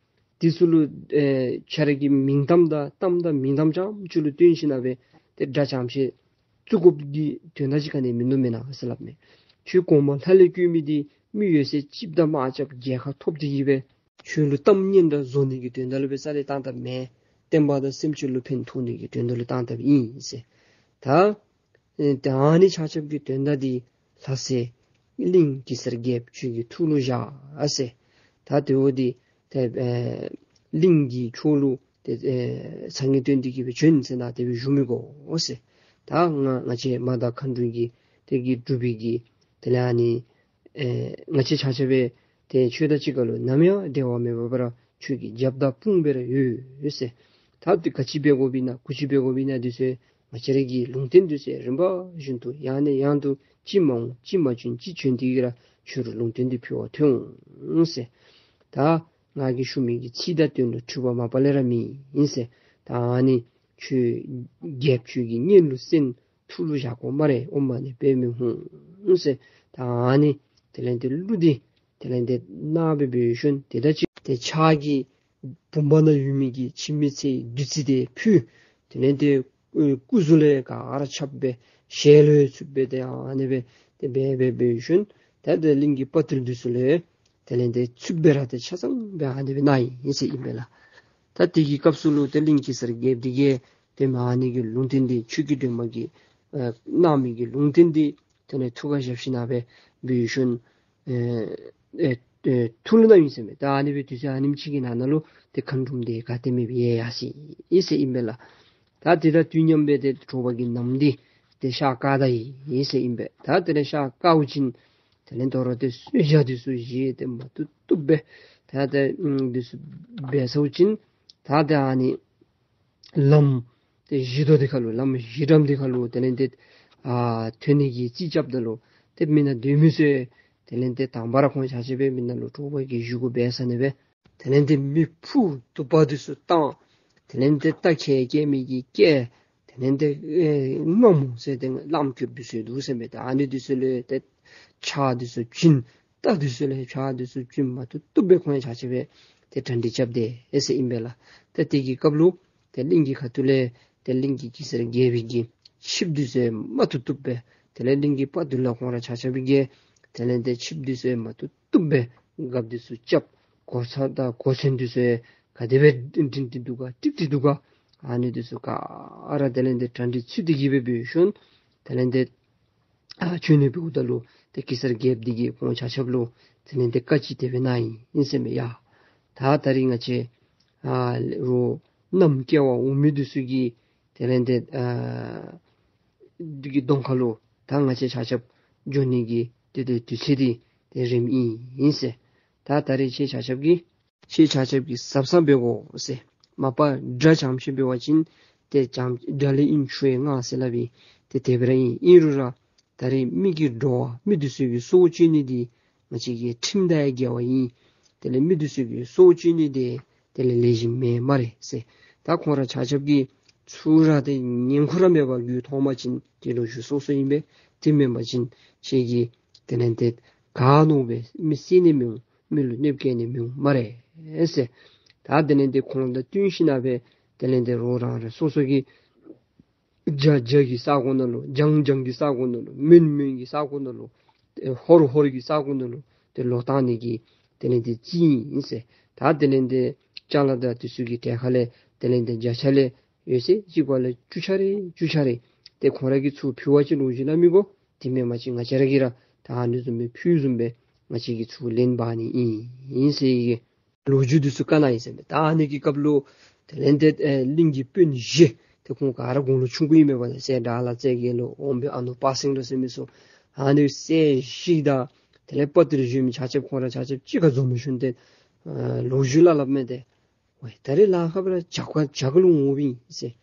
འདི་ཚུ་ལུ་ཨེ་ཁྱོད་ར་གི་མིང་གཏམ་དང་གཏམ་དང་མིང་གཏམ་རྐྱངམ་ཅིག་ལུ་བརྟེན་ཞིན་ན་སྦེ་ཏེ་དགྲ་འཇམ་ཤོས་བཙུགས་དགོཔ་གི་དོན་དག་ཅིག་ག་ནི་མིན་འདུག་མེན་ན་ཟེར་སླབ་མས། ཁྱོད་གོང་མ་ལྷ་ལས་བསྐུལ་མི་འདི་མི་ཡོད་ཚད་གཅིགཔོ་དང་དམག་རྐྱབ་རྒྱལ་ཁ་ཐོབ་སྟེ་གིས་སྦེ་ཁྱོད་ལུ་གཏམ་སྙན་གྲགས་བཟོ་ནི་གི་དོན་དག་ལུ་སྦེ་རྩ་ལས་བཏང་བཏངམ་མེན། བསྟན་པ་དང་སེམས་ཅན་ལུ་ཕན་ཐོགས་ནི་གི་དོན་དག་ལུ་བཏང་བཏངམ་ཨིན་ཟེར། ད་ཨེ་ད་ཨ་ནི་ཆ་ཁྱབ་ཀྱི་དོན་དག་འདི་ལྷ་སྲས་གླིང་གེ་སར་རྒྱལཔོ་ཁྱོད་ཀྱི་ཐུགས་ལུ་བཞག་ཟེར། ད་དེ་འོ་འདི་ཏེ་ཨེ་གླིང་གི་ཕྱོགས་ལུ་ཏེ་ཨེ་སང་གི་སྟོན་ཏེ་གིས་སྦེ་བྱོན་ཟེར་ན་དེ་སྦེ་བཞུགས་མི་དགོ་ཟེར། ད་ང་ང་བཅས་མ་དང་མཁའ་འགྲོ་གི་དེ་གི་སྒྲུབ་པའི་གི་དེ་ལས་ཨ་ནི་ཨེ་ང་བཅས་ཆ་ཁྱབ་སྦེ་ཏེ་ཁྱོད་དང་གཅིག་ཁར་ལུ་ནམ་ཡང་འབྲལ་བ་མེད་པར་ཁྱོད་ཀྱི་རྒྱབ་དང་དཔུང་སྦེ་ར་ཡོད་ཟེར། ད་དེ་ག་ཅི་འབད་དགོཔ་ཨིན་ན་གུ་ཅི་འབད་དགོཔ་ཨིན་ན་འདི་ཚུ་ང་བཅས་ར་གི་ལུང་བསྟན་འདི་ཚུ་རིམ་པ་བཞིན་དུ་ཡང་ནས་ཡང་དུ་ཅིག་མ་འོང་ཅིག་མ་བྱོན་ཅིག་བྱོན་ཏེ་གིས་ར་ཁྱོད་ར་ལུང་བསྟན་འདི་ཕུལ་བར་ཐོན་འོང་ཟེར། ད་ ང་གིས་ཞུ་མི་གི་ཚིག་དང་དོན་ལུ་འཁྲུལ་པ་མ་པ་ལས་ར་མེད་ཨིན་ཟེར། ད་ཨ་ནི་ཁྱོད་རྒྱལཔོ་ཁྱོད་ཀྱི་སྙན་ལུ་གསན། ཐུགས་ལུ་བཞག་དགོ་སྨ་རེ། ཨོཾ་མ་ཎི་པདྨེ་ཧཱུྃ་ཟེར། ད་ཨ་ནི་དེ་ལས་ཏེ་གླུ་འདི་དེ་ལས་ཏེ་གནང་སྦེ་འབད་ཞིནམ་ཏེ་ད་ཅི་ཏེ་ཕྱག་གི་བུམ་པ་ནང་ཡོད་མི་གི་འཆི་མེད་ཚེའི་བདུད་རྩི་དེ་ཕུལ། དེ་ལས་ཏེ་ཨེ་སྐུ་གཟུགས་ལས་ག་ར་ཁྱབ་སྦེ་ཞལ་ལུ་ཚུད་སྦེ་ཏེ་ཨ་ནི་སྦེ་ཏེ་འབད་འབད་འབད་ཞིནམ་ད་ཏེ་གླིང་གི་དཔའ་ཐུལ་འདི་ཚུ་ལས་དེ་ལས་ཏེ་ཚུད་སྦེ་ར་ཏེ་ཆ་ཚང་སྦེ་ཨ་ནི་སྦེ་གནང་ཡི་ཟེར་ཨིན་པས་ལགས། ད་དེ་གི་སྐབས་སུ་ལུ་ཏེ་གླིང་གེ་སར་རྒྱལཔོ་འདི་གིས་ཏེ་མ་ཨ་ནི་གི་ལུང་བསྟན་འདི་ཆོས་ཀྱི་སྒྲོན་མ་གིས་ཨེ་གནང་མི་གི་ལུང་བསྟན་འདི་དེ་ལས་ཐུགས་ཁར་བཞག་ཞིནམ་སྦེ་འབད་ཞིནམ་ཨེ་ཨེ་ཨེ་ཐུགས་ལུ་གནང་ཡི་ཟེར་མས། ད་ཨ་ནི་སྦེ་དུས་ཚོད་ཨ་ནེམ་ཅིག་གི་ནང་ན་ལུ་ཏེ་མཁའ་འགྲོམ་འདི་ག་ཏེ་མེདཔ་ཡལ་ཡར་སོ་ཡི་ཟེར་ཨིན་པས་ལགས། ད་དེ་དང་དུས་མཉམ་སྦེ་ཏེ་དྲོ་པ་གི་ནམ་འདི་ཏེ་ཤར་བཀག་ད་ཡི་ཟེར་ཨིན་པས། ད་དེ་ལས་ཤར་བཀག་པ་ཅིན་དེ་ལས་དོ་རུང་ཏེ་གསོལ་ཇ་འདི་ཚུ་བཞེས་ཏེ་མ་བཏུབ་བཏུབ་སྦེ་ད་ཏེ་ཨམ་འདི་ཚུ་འབད་ཚརཝ་ཅིག་ད་ཏེ་ཨ་ནི་ལམ་ཏེ་བཞི་མདོ་འདི་ཁར་ལུ་ལམ་བཞི་འགྲམ་འདི་ཁར་ལུ་དེ་ལས་ཏེ་ཨ་ཐོན་ནི་གི་རྩིས་རྐྱབ་ད་ལུ་ཏེ་མི་ནང་སྡོད་མི་ཚུ་དེ་ལས་ཏེ་དང་པ་ར་ཁོང་ཆ་ཁྱབ་སྦེ་མི་ནང་ལུ་དྲོ་པ་གི་བཞེས་སྒོ་འབད་ཚར་ནི་སྦེ་དེ་ལས་ཏེ་མེ་ཕུ་དུ་པ་འདི་ཚུ་བཏང་། དེ་ལས་ཏེ་རྟ་ཁལ་བཀལ་མི་གིས་བཀལ། དེ་ལས་ཏེ་ཨེ་རྔ་མོང་ཟེར་ཏེ་གླངམོ་རྐྱབ་མི་ཚུ་འདུག་ཟེར་མས། ད་ཨ་ནི་འདི་ཚུ་ལས་ཏེ་ཕྱག་འདི་ཚུ་བྱིན། རྟ་འདི་ཚུ་ལས་ཕྱག་འདི་ཚུ་བྱིན། མ་བཏུབ་བཏུབ་སྦེ་ཁོང་ཆ་ཁྱབ་སྦེ་ཏེ་གྲ་སྒྲིག་རྐྱབ་སྟེ་ཨེ་ཟེར་ཨིན་པས་ལགས། ཏེ་དེ་གི་སྐབས་ལུ་ཏེ་གླིང་གི་ཁ་ཐུག་ལས་ཏེ་གླིང་གི་གེ་སར་རྒྱལ་པོའི་གི་ཆིབས་འདི་ཚུ་མ་བཏུབ་བཏུབ་སྦེ་དེ་ལས་གླིང་གི་དཔའ་བདུད་ལ་ཁོང་ར་ཆ་ཁྱབ་ཀྱིས་དེ་ལས་ཏེ་ཆིབས་འདི་ཚུ་མ་བཏུབ་བཏུབ་སྦེ་སྒརཔ་འདི་ཚུ་རྐྱབ། གོ་ཆ་དང་གོ་མཚོན་འདི་ཚུ་ག་དེ་སྦེ་འགྲིག་འགྲིག་འདུག་ག་ཀྲིག་ཀྲི་འདུག་ག་ཨ་ནི་འདི་ཚུ་ག་ར་དེ་ལས་ཏེ་གྲ་སྒྲིག་ཚུད་དེ་གི་སྦེ་འབད་ཞིནམ་དེ་ལས་ཏེ་ཨ་བྱོན་ནི་འབདཝ་ད་ལུ་ཏེ་གེ་སར་རྒྱལཔོ་འདི་གིས་ཁོང་ཆ་ཁྱབ་ལུ་དེ་ལས་ཏེ་བཀའ་ཅིག་དེ་སྦེ་གནང་ཡི་ཟེར་མས། ཡ་ད་ད་རིས་ང་བཅས་ཨ་རོགས་ནམ་སྐྱེ་བ་འོང་མི་འདི་ཚུ་གི་དེ་ལས་ཏེ་ཨ་འདི་གི་གདོང་ཁ་ལུ་ད་ང་བཅས་ཆ་ཁྱབ་འགྱོ་ནི་གི་ཏེ་ཏེ་དུས་ཚོད་འདི་ཏེ་རནམ་ཨིན་ཟེར། ད་ད་རིས་ཁྱེད་ཆ་ཁྱབ་ཀྱིས་ཁྱེད་ཆ་ཁྱབ་ཀྱིས་གཟབ་གཟབ་འབད་དགོ་ཟེར། མ་པ་དགྲ་འཇམ་ཤོས་འབད་བ་ཅིན་ཏེ་འཇམ་དགྲ་ལས་ཨིན་ཆོས་ངན་ཟེར་སླབ་ཨིན། ཏེ་དེ་སྦེ་ར་ཨིན། ཨིན་རུང་ར་ད་རིས་མི་གི་འགྲོ་བ་མི་འདི་ཚུ་གི་སྲོག་གཅོད་ནི་འདི་ང་བཅས་ཀྱི་ཁྲིམས་དང་ཡང་འགལ་བ་ཨིན། དེ་ལས་མི་འདི་ཚུ་གི་སྲོག་གཅོད་ནི་འདི་དེ་ལས་ལེགས་ཤོམ་མེན་སྨ་རེ་ཟེར། ད་ཁོང་ར་ཆ་ཁྱབ་ཀྱིས་ཚུར་ར་ཏེ་ཉན་ཁུར་ར་མེད་པར་རྒྱུ་མཐོང་པ་ཅིན་ཏེ་ལོ་རྒྱུས་སོ་སོ་ཨིན་པས། དེ་མེན་པ་ཅིན་ཁྱེད་ཀྱིས་དེ་ལས་ཏེ་ག་ནོར་སྦེ་མི་བསད་ནི་མི་འོང་། མི་ལུ་གནོདཔ་བཀལ་ནི་མི་འོང་སྨ་རེ་ཟེར། ད་དེ་ལས་ཏེ་ཁོང་དང་བསྟུན་ཞིནམ་སྦེ་དེ་ལས་ཏེ་རོགས་རང་རེ་སོ་སོ་གི་རྒྱ་རྒྱ་གི་ས་གོ་ནང་ལུ་འཇང་འཇང་གི་ས་གོ་ནང་ལུ་མོན་མོན་གྱི་ས་གོ་ནང་ལུ་ཨེ་ཧོར་ཧོར་གྱི་ས་གོ་ནང་ལུ་ཏེ་ལོག་བཏང་ནི་གི་དེ་ལས་ཏེ་རྩིས་ཨིན་ཟེར། ད་དེ་ལས་ཏེ་ཅ་ལ་དང་དེ་ཚུ་གི་གྲལ་ཁ་ལས་དེ་ལས་ཏེ་བརྒྱ་ཆ་ལས་ཡོད་ཚད་གཅིག་པ་ལས་བཅུ་ཆ་རེ་བཅུ་ཆ་རེ་ཏེ་ཁོང་ར་གིས་ཚུར་ཕུལ་བ་ཅིན་ལོ་རྒྱུས་སླབ་མི་དགོ། དེ་མེན་པ་ཅིན་ང་བཅས་ར་གིས་ར་ད་ཨ་ནི་བཟུམ་སྦེ་ཕུལ་བཟུམ་སྦེ་ང་བཅས་ཀྱིས་ཚུར་ལེན་འབག་ནི་ཨིན་ཨིན་ཟེར་གི་ལོ་རྒྱུས་འདི་ཚུ་བཀའ་གནང་ཡི་ཟེར་མས། ད་ཨ་ནི་གི་སྐབས་ལུ་དེ་ལས་ཏེ་ཨེ་གླིང་གི་དཔོན་བཞི་ཏེ་ཁོང་ག་ར་དགུང་ལོ་ཆུང་ཀུ་ཨིན་མས་པ། སྲས་དགྲ་ལྷ་རྩེ་རྒྱལ་ལོ་འོམ་བུའི་ཨ་ནུ་དཔའ་སེང་ལོ་ཟེར་མི་ཚུ་ཨ་ནི་སྲས་བཞི་དང་དེ་ལས་དཔའ་བདུད་གཞོན་མི་ཆ་ཁྱབ་ཁོང་ར་ཆ་ཁྱབ་གཅིག་ཁར་འཛོམས་ཞིནམ་ཏེ་ཨེ་ལོ་རྒྱུས་སླབ་སླབ་མས་ཏེ། ཝའི་ད་རིས་ལ་ཁ་བ་ར་བྱ་ག་བྱ་ག་ལུ་འོང་བའི་ཟེར།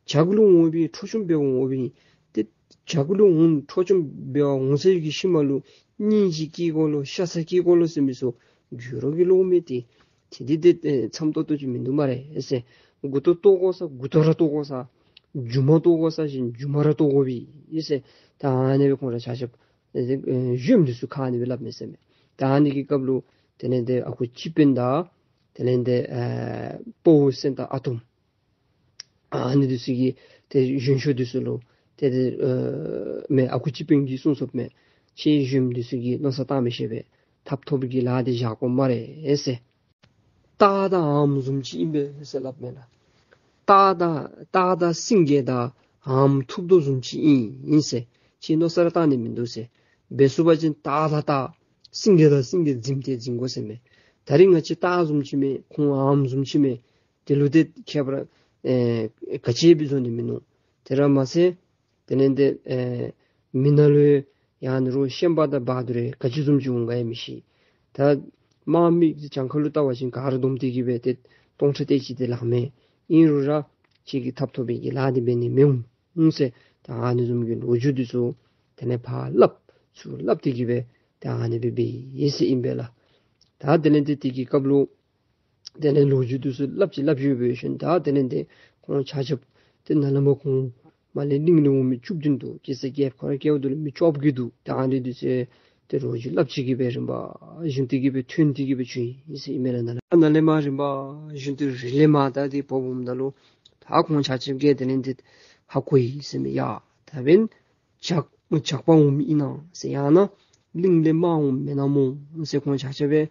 བྱ་ག་ལུ་འོང་བའི་འཕྲོག་བཅོམ་འབད་འོང་བའི་ཏེ་བྱ་ག་ལུ་འོང་འཕྲོག་བཅོམ་འབད་འོང་ཟེར་གྱི་ཤུལ་མ་ལུ་སྙིང་རྗེ་སྐྱེ་དགོ་ལོ་ཤ་ཚ་སྐྱེ་དགོ་ལོ་ཟེར་མི་ཚུ་རྒྱུ་རོ་གི་ལོ་མེད་དེ། དེ་འདི་ཏེ་ཨེ་མཚམས་ཏོག་ཏོ་ཅིག་མིན་འདུག་སྨ་རེ་ཟེར། མགུ་ཏོ་བཏོག་དགོ་ས་མགུ་ཏོ་ར་བཏོག་དགོ་ས། མཇུག་མ་བཏོག་དགོ་ས་ཅིན་མཇུག་མ་ར་བཏོག་དགོ་པས་ཟེར། ད་ཨ་ནི་སྦེ་ཁོང་ར་ཆ་ཁྱབ་ཨེ་ཨེ་གཞོནམ་འདི་ཚུ་ཁ་ཨ་ནི་སྦེ་སླབ་མས་ཟེར་མས། ད་ཨ་ནི་གི་སྐབས་ལུ་དེ་ལས་ཏེ་ཨ་ཁུ་སྤྱི་དཔོན་དང་དེ་ལས་ཏེ་ཨེ་དཔའ་བོ་སེང་སྟག་ཨ་དོམ་ཨ་ནི་འདི་ཚུ་གིས་ཏེ་གཞོན་ཤོས་འདི་ཚུ་ལུ་ཏེ་ཏེ་ཨེ་མེན་ཨ་ཁུ་སྤྱི་དཔོན་གྱིས་གསུངས་སོངམ་མས། ཁྱེད་གཞོནམ་འདི་ཚུ་གིས་མནོ་བསམ་བཏང་མི་ཤེས་པས། ཐབ་ཐོབ་ཀྱི་ལཱ་འདི་བཞག་དགོ་སྨ་རེ་ཟེར། སྟག་དང་འམ་བཟུམ་ཅིག་ཨིན་པས་ཟེར་སླབ་མས་ལགས། སྟག་དང་སྟག་དང་སེང་གེ་དང་འམ་ཐུབ་དོ་བཟུམ་ཅིག་ཨིན་ཨིན་ཟེར། ཁྱེད་མནོ་བསམ་ར་བཏང་ནི་མིན་འདུག་ཟེར། འབད་ཚུགས་པ་ཅིན་སྟག་དང་སྟག་སེང་གེ་དང་སེང་གེ་འཛིངམ་ཏེ་འཛིང་དགོ་ཟེར་མས། ད་རིས་ང་བཅས་སྟག་བཟུམ་ཅིག་མས། ཁོང་འམ་བཟུམ་ཅིག་མས། དེ་ལུ་ཏེ་ཁྱད་པར་ཨེ་ག་ཅི་སྦེ་བཟོ་ནི་མིན་ནུག། དེ་ར་མ་ཚད་དེ་ལས་ཏེ་ཨེ་མི་ནང་ལུ་ཡང་ན་རོགས་ཤན་པ་དང་བར་དུ་རེ་ག་ཅི་བཟུམ་ཅིག་འོང་ག་ཡང་མི་ཤེས། ད་དམག་མི་གྱངས་ཁ་ལུ་བལྟ་བ་ཅིན་ག་ར་བསྡོམས་ཏེ་གི་སྦེ་ཏེ་སྟོང་ཕྲག་དེ་ཅིག་དེ་ལང་མས། ཨིན་རུང་ར་ཁྱེད་ཀྱིས་ཐབ་ཐོབ་པའི་གི་ལཱ་འདི་འབད་ནི་མི་འོང་ཟེར། ད་ཨ་ནི་བཟུམ་གྱི་ལོ་རྒྱུས་འདི་ཚུ་དེ་ལས་ཕར་སླབ་ཚུར་སླབ་སྟེ་གི་སྦེ་ད་ཨ་ནི་སྦེ་འབད་ཡི་ཟེར་ཨིན་པས་ལགས། ད་དེ་ལས་ཏེ་དེ་གི་སྐབས་ལུ་ དེ་ལས་ལོ་རྒྱུས་འདི་ཚུ་སླབ་ཅི་སླབ་ཅི་འབད་ཞིནམ་ད་དེ་ལས་ཏེ་ཁོང་ཆ་ཁྱབ་ཏེ་ནཱ་ལས་མར་ཁོང་མར་ལས་གླིང་ལུ་འོང་མི་བཅུ་བདུན་འདུག། གེ་སར་རྒྱལཔོ་ཁོ་ར་སྐྱེལཝ་ད་ལུ་མི་བཅོ་བརྒྱད་འདུག། ད་ཨ་ནི་འདི་ཚུ་ཏེ་ལོ་རྒྱུས་སླབ་ཅི་གི་སྦེ་རིམ་པ་བཞིན་ཏེ་གི་སྦེ་ཐོན་ཏེ་གི་སྦེ་བྱོན་ཡི་ཟེར་ཨིན་མས་ལགས། ནཱ་ལས་ནཱ་ལས་མར་རིམ་པ་བཞིན་ཏེ་རི་ལས་མར་ད་ཏེ་བབས་འོངམ་ད་ལུ་ད་ཁོང་ཆ་ཁྱབ་ཀྱིས་དེ་ལས་ཏེ་ཧ་གོ་ཡི་ཟེར་མས། ཡ་ད་འབདན་ཇག་ཇག་པ་འོང་མི་ཨིན་ན་ཟེར། ཡང་ན་གླིང་ལས་དམག་འོང་མེན་ན་སྨོ་ཟེར། ཁོང་ཆ་ཁྱབ་སྦེ་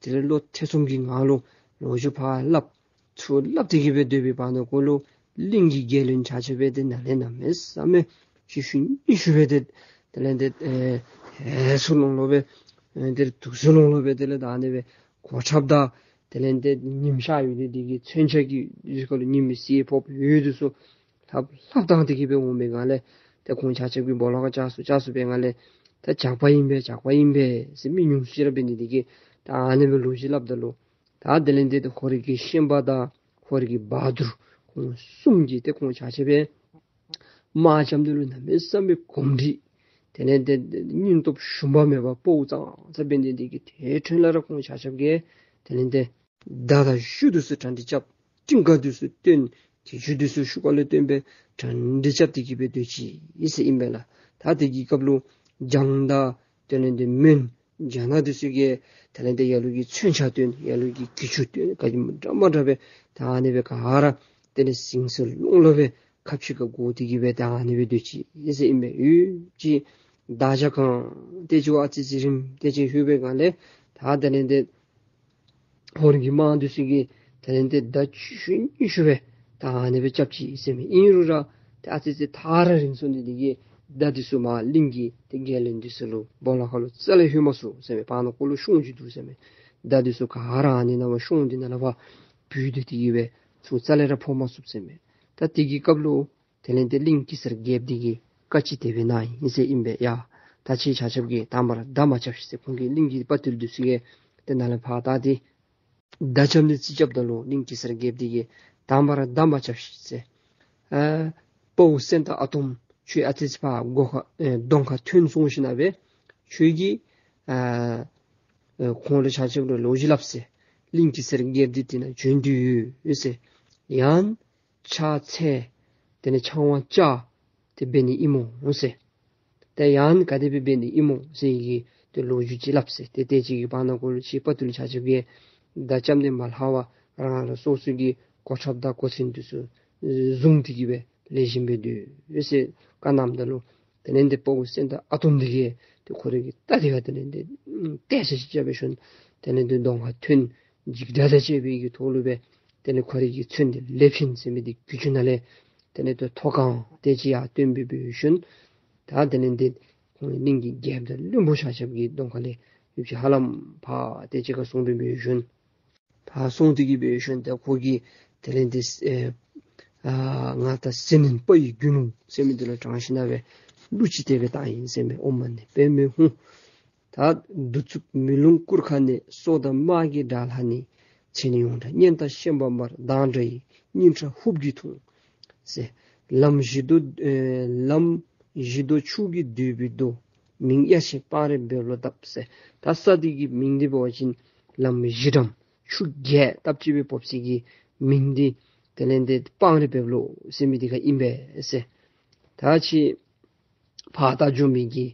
དེ་ལས་བློ་ཐེ་ཚོམ་གྱི་ངང་ལུ་ལོ་རྒྱུས་ཕར་སླབ་ཚུར་སླབ་སྟེ་གི་སྦེ་སྡོད་པའི་བར་ན་ཀོ་ལུ་གླིང་གི་རྒྱལ་བློན་ཆ་ཁྱབ་སྦེ་ཏེ་ནཱ་ལས་གནམ་མེད་ས་མེད་ཤི་ཤུལ་ཉིལ་ཤུལ་སྦེ་ཏེ་དེ་ལས་ཏེ་ཨེ་ཧེ་སུ་ལོང་ལོ་སྦེ་ཨེ་ཏེ་དུག་སུ་ལོང་ལོ་སྦེ་དེ་ལས་ད་ཨ་ནི་སྦེ་གོ་ཁྲབ་དང་དེ་ལས་ཏེ་ཉིམ་ཤར་ཡོད་དེ་དེ་གི་མཚོན་ཆ་གི་ཡུལ་ཁ་ལུ་ཉིམ་གི་གསེར་ཕོརཔ་ཡོད་དེ་ཚུ་ལྷབ་ལྷབ་བཏང་སྟེ་གི་སྦེ་འོང་པའི་སྒང་ལས་ཏེ་ཁོང་ཆ་ཁྱབ་ཀྱིས་སྦོ་ལོགས་ཁར་བཅར་སོང་། བཅར་སོང་པའི་སྒང་ལས་ད་ཇག་པ་ཨིན་པས་ཇག་པ་ཨིན་པས་ཟེར་མི་ཉུང་སུ་ཅིག་ར་འབད་ནི་དེ་གིས་ད་ཨ་ནི་སྦེ་ལོ་རྒྱུས་སླབ་ད་ལུ་ད་དེ་ལས་ཏེ་ཁོ་རའི་གི་ཤན་པ་དང་ཁོ་རའི་གི་བ་དུར་ཁོང་གསུམ་གྱིས་ཏེ་ཁོང་ཆ་ཁྱབ་སྦེ་དམག་རྐྱབ་ནི་ལུ་གནམ་མེད་ས་མེད་གོམས་འདྲིས་དེ་ལས་ཏེ་སྙིང་སྟོབས་ཞུམ་པ་མེད་པར་དཔའ་བོ་ཙང་ཙ་འབད་ནི་དེ་གིས་ཏེ་ཁྲོན་ལས་ར་ཁོང་ཆ་ཁྱབ་ཀྱིས་དེ་ལས་ཏེ་མདའ་དང་གཞུ་འདི་ཚུ་གྲ་སྒྲིག་རྐྱབ། སྤྲིན་དཀར་འདི་ཚུ་བཏོན། གྱི་གྱུ་འདི་ཚུ་ཤུགས་ཀ་ལས་བཏོན་སྦེ་གྲ་སྒྲིག་རྐྱབ་སྟེ་གི་སྦེ་སྡོད་ཅི་ཟེར་ཨིན་པས་ལགས། ད་དེ་གི་སྐབས་ལུ་ལྗང་མདའ་དེ་ལས་ཏེ་མོན་ལྗང་ནག་འདི་ཚུ་གིས་དེ་ལས་ཏེ་ལ་ལུ་གིས་མཚོན་ཆ་བཏོན། ལ་ལུ་གིས་གྱི་གྱུ་བཏོན། ག་ཅི་མ་འདྲ་མ་འདྲ་སྦེ་ད་ཨ་ནི་སྦེ་ག་ར་དེ་ལས་ཟིང་ཟིང་ལོང་ལོང་སྦེ་ཁ་ཕྱེ་ཁ་སྒོར་ཏེ་གི་སྦེ་ད་ཨ་ནི་སྦེ་སྡོད་ཅི་ཟེར་ཨིན་པས། ཡུད་ཅིག་དར་ཇ་གང་ཏེ་ཅིག་ཨ་ཙི་ཙི་རིམ་ཏེ་ཅིག་ལྷོད་པའི་སྒང་ལས་ད་དེ་ལས་ཏེ་ཧོར་གྱི་དམག་འདི་ཚུ་གིས་དེ་ལས་ཏེ་མདའ་ཆུ་ཤུལ་ཉིལ་ཤུལ་སྦེ་ད་ཨ་ནི་སྦེ་རྐྱབ་ཅི་ཟེར་མས། ཨིན་རུང་ར་ཏེ་ཨ་ཙི་ཙི་ཐག་ར་རིང་སོང་ནི་དེ་གིས་མདའ་འདི་ཚུ་མར་གླིང་གི་ཏེ་རྒྱལ་བློན་འདི་ཚུ་ལུ་སྦོ་ལོགས་ཁ་ལུ་རྩ་ལས་ལྷོད་མ་ཚུགས་ཟེར་མས། བར་ན་ཀོ་ལུ་ཤོང་ཅིག་འདུག་ཟེར་མས། མདའ་འདི་ཚུ་ག་ར་ཨ་ནི་ནང་མར་ཤོང་སྟེ་ནཱ་ལས་ཕར་བུད་དེ་དེ་གིས་སྦེ་ཚུར་རྩ་ལས་ར་འཕོ་མ་ཚུགས་ཟེར་མས། ད་དེ་གི་སྐབས་ལུ་དེ་ལས་ཏེ་གླིང་གེ་སར་རྒྱལཔོ་འདི་གིས་བཀའ་ཅིག་དེ་སྦེ་གནང་ཡི་ཟེར་ཨིན་པས། ཡ་ད་ཁྱེད་ཆ་ཁྱབ་ཀྱིས་དང་པ་ར་མདའ་མ་རྐྱབ་ཤིག་ཟེར། ཁོང་གིས་གླིང་གི་དཔའ་རྟུལ་འདི་ཚུ་གིས་ཏེ་ནཱ་ལས་ཕར་ད་ཏེ་མདའ་རྐྱབ་ནི་རྩིས་རྐྱབ་ད་ལུ་གླིང་གེ་སར་རྒྱལཔོ་འདི་གིས་དང་པ་ར་མདའ་མ་རྐྱབ་ཤིག་ཟེར། ཨ་དཔའ་བོ་སེང་སྟག་ཨ་དོམ་ཁྱོད་ཨ་ཙི་ཙི་ཕར་སྒོ་ཁར་ཨེ་གདོང་ཁར་ཐོན་སོང་ཞིནམ་སྦེ་ཁྱོད་ཀྱིས་ཨ་ཨེ་ཁོང་ལུ་ཆ་ཁྱབ་ལུ་ལོ་རྒྱུས་སླབ་ཟེར། གླིང་གེ་སར་རྒྱལཔོ་འདི་དེ་ནང་བྱོན་དོ་ཡོད་ཟེར། ཡང་ཕྱག་འཚལ་དེ་ལས་ཕྱག་དབང་བཅར་ཏེ་འབད་ནི་ཨིན་སྨོ་ཟེར། ཏེ་ཡང་ག་དེ་སྦེ་འབད་ནི་ཨིན་སྨོ་ཟེར་གྱི་ཏེ་ལོ་རྒྱུས་ཅིག་སླབ་ཟེར། ཏེ་དེ་ཅིག་གི་བར་ན་ཀོ་ལུ་ཁྱེད་དཔའ་རྟུལ་ཆ་ཁྱབ་ཀྱིས་མདའ་རྐྱབ་ནི་མ་ལྷག་པར་རང་རང་སོ་སོ་གི་གོ་ཁྲབ་དང་གོ་མཚོན་འདི་ཚུ་བཟུང་སྟེ་གི་སྦེ་ལེགས་ཤོམ་སྦེ་སྡོད་ཟེར་བཀའ་གནངམ་ད་ལུ་དེ་ལས་ཏེ་དཔའ་བོ་སེང་སྟག་ཨ་དོམ་འདི་གིས་ཏེ་ཁོ་རའི་གི་རྟ་འདི་ཁར་དེ་ལས་ཏེ་ཏེ་ཤ་ཅིག་རྐྱབ་སྦེ་ཞོན། དེ་ལས་ཏེ་གདོང་ཁར་ཐོན། འཇིགས་སྐྲག་དང་བཅས་པའི་གི་ཐོག་ལུ་སྦེ་དེ་ལས་ཁོ་རའི་གི་མཚོན་འདི་ལེབ་ཤིན་ཟེར་མི་འདི་གྱི་གྱུ་ནང་ལས་དེ་ལས་ཏེ་ཐོག་ཁང་དེ་ཅིག་ཡར་བཏོན་སྦེ་སྦེ་ཞོན། ད་དེ་ལས་ཏེ་ཁོང་གླིང་གི་རྒྱལཔོ་དང་བློན་པོ་ཆ་ཁྱབ་ཀྱི་གདོང་ཁ་ལས་ཡུདཔ་ཅིག་ཧ་ལམ་ཕར་དེ་ཅིག་ཁར་སོང་སྦེ་སྦེ་ཞོན། ཕར་སོང་སྟེ་གི་སྦེ་ཞོན་ཏེ་ཁོ་གིས་དེ་ལས་ཏེ་ཨེ་ཨ་ང་ད་ཟིལ་གནོན་དཔའ་ཡི་རྒྱུ་ནོར་ཟེར་མི་འདི་ལུ་དྲངས་ཞིནམ་སྦེ་གླུ་ཅིག་དེ་སྦེ་བཏང་ཡི་ཟེར་མས། ཨོཾ་མ་ཎི་པདྨེ་ཧཱུྃ། ད་གདུག་རྩུབ་མེ་རླུང་གུར་ཁ་ནས། སྲོག་དང་དམག་གི་དགྲ་ལྷ་ནི། ཚེ་ནི་ཡོངས་གྲགས་གཉན་སྟག་ཤན་པ་དམར། མདངས་འདྲ་ཡི་སྙིང་ཁྲག་ཧུབ་ཀྱིས་འཐུང་། ཟེར། ལམ་བཞི་མདོ་ཨེ་ལམ་བཞི་མདོ་ཆུ་གིས་བསྡུས་པའི་མདོ། མིང་གཡའ་ཆེན་སྤང་རི་བེམ་ལོ་བཏབ་ཟེར། ད་ས་འདི་གི་མིང་འདི་འབད་བ་ཅིན་ལམ་བཞི་འགྲམ་ཆུ་བརྒྱད་བཏབ་ཅི་སྦེ་འབོ་སའི་གི་མིང་འདི་དེ་ལས་ཏེ་སྤང་རི་བེམ་ལོ་ཟེར་མི་འདི་ཁར་ཨིན་པས་ཟེར། ད་ཁྱེད་ཕར་ད་འགྱོ་མི་གི་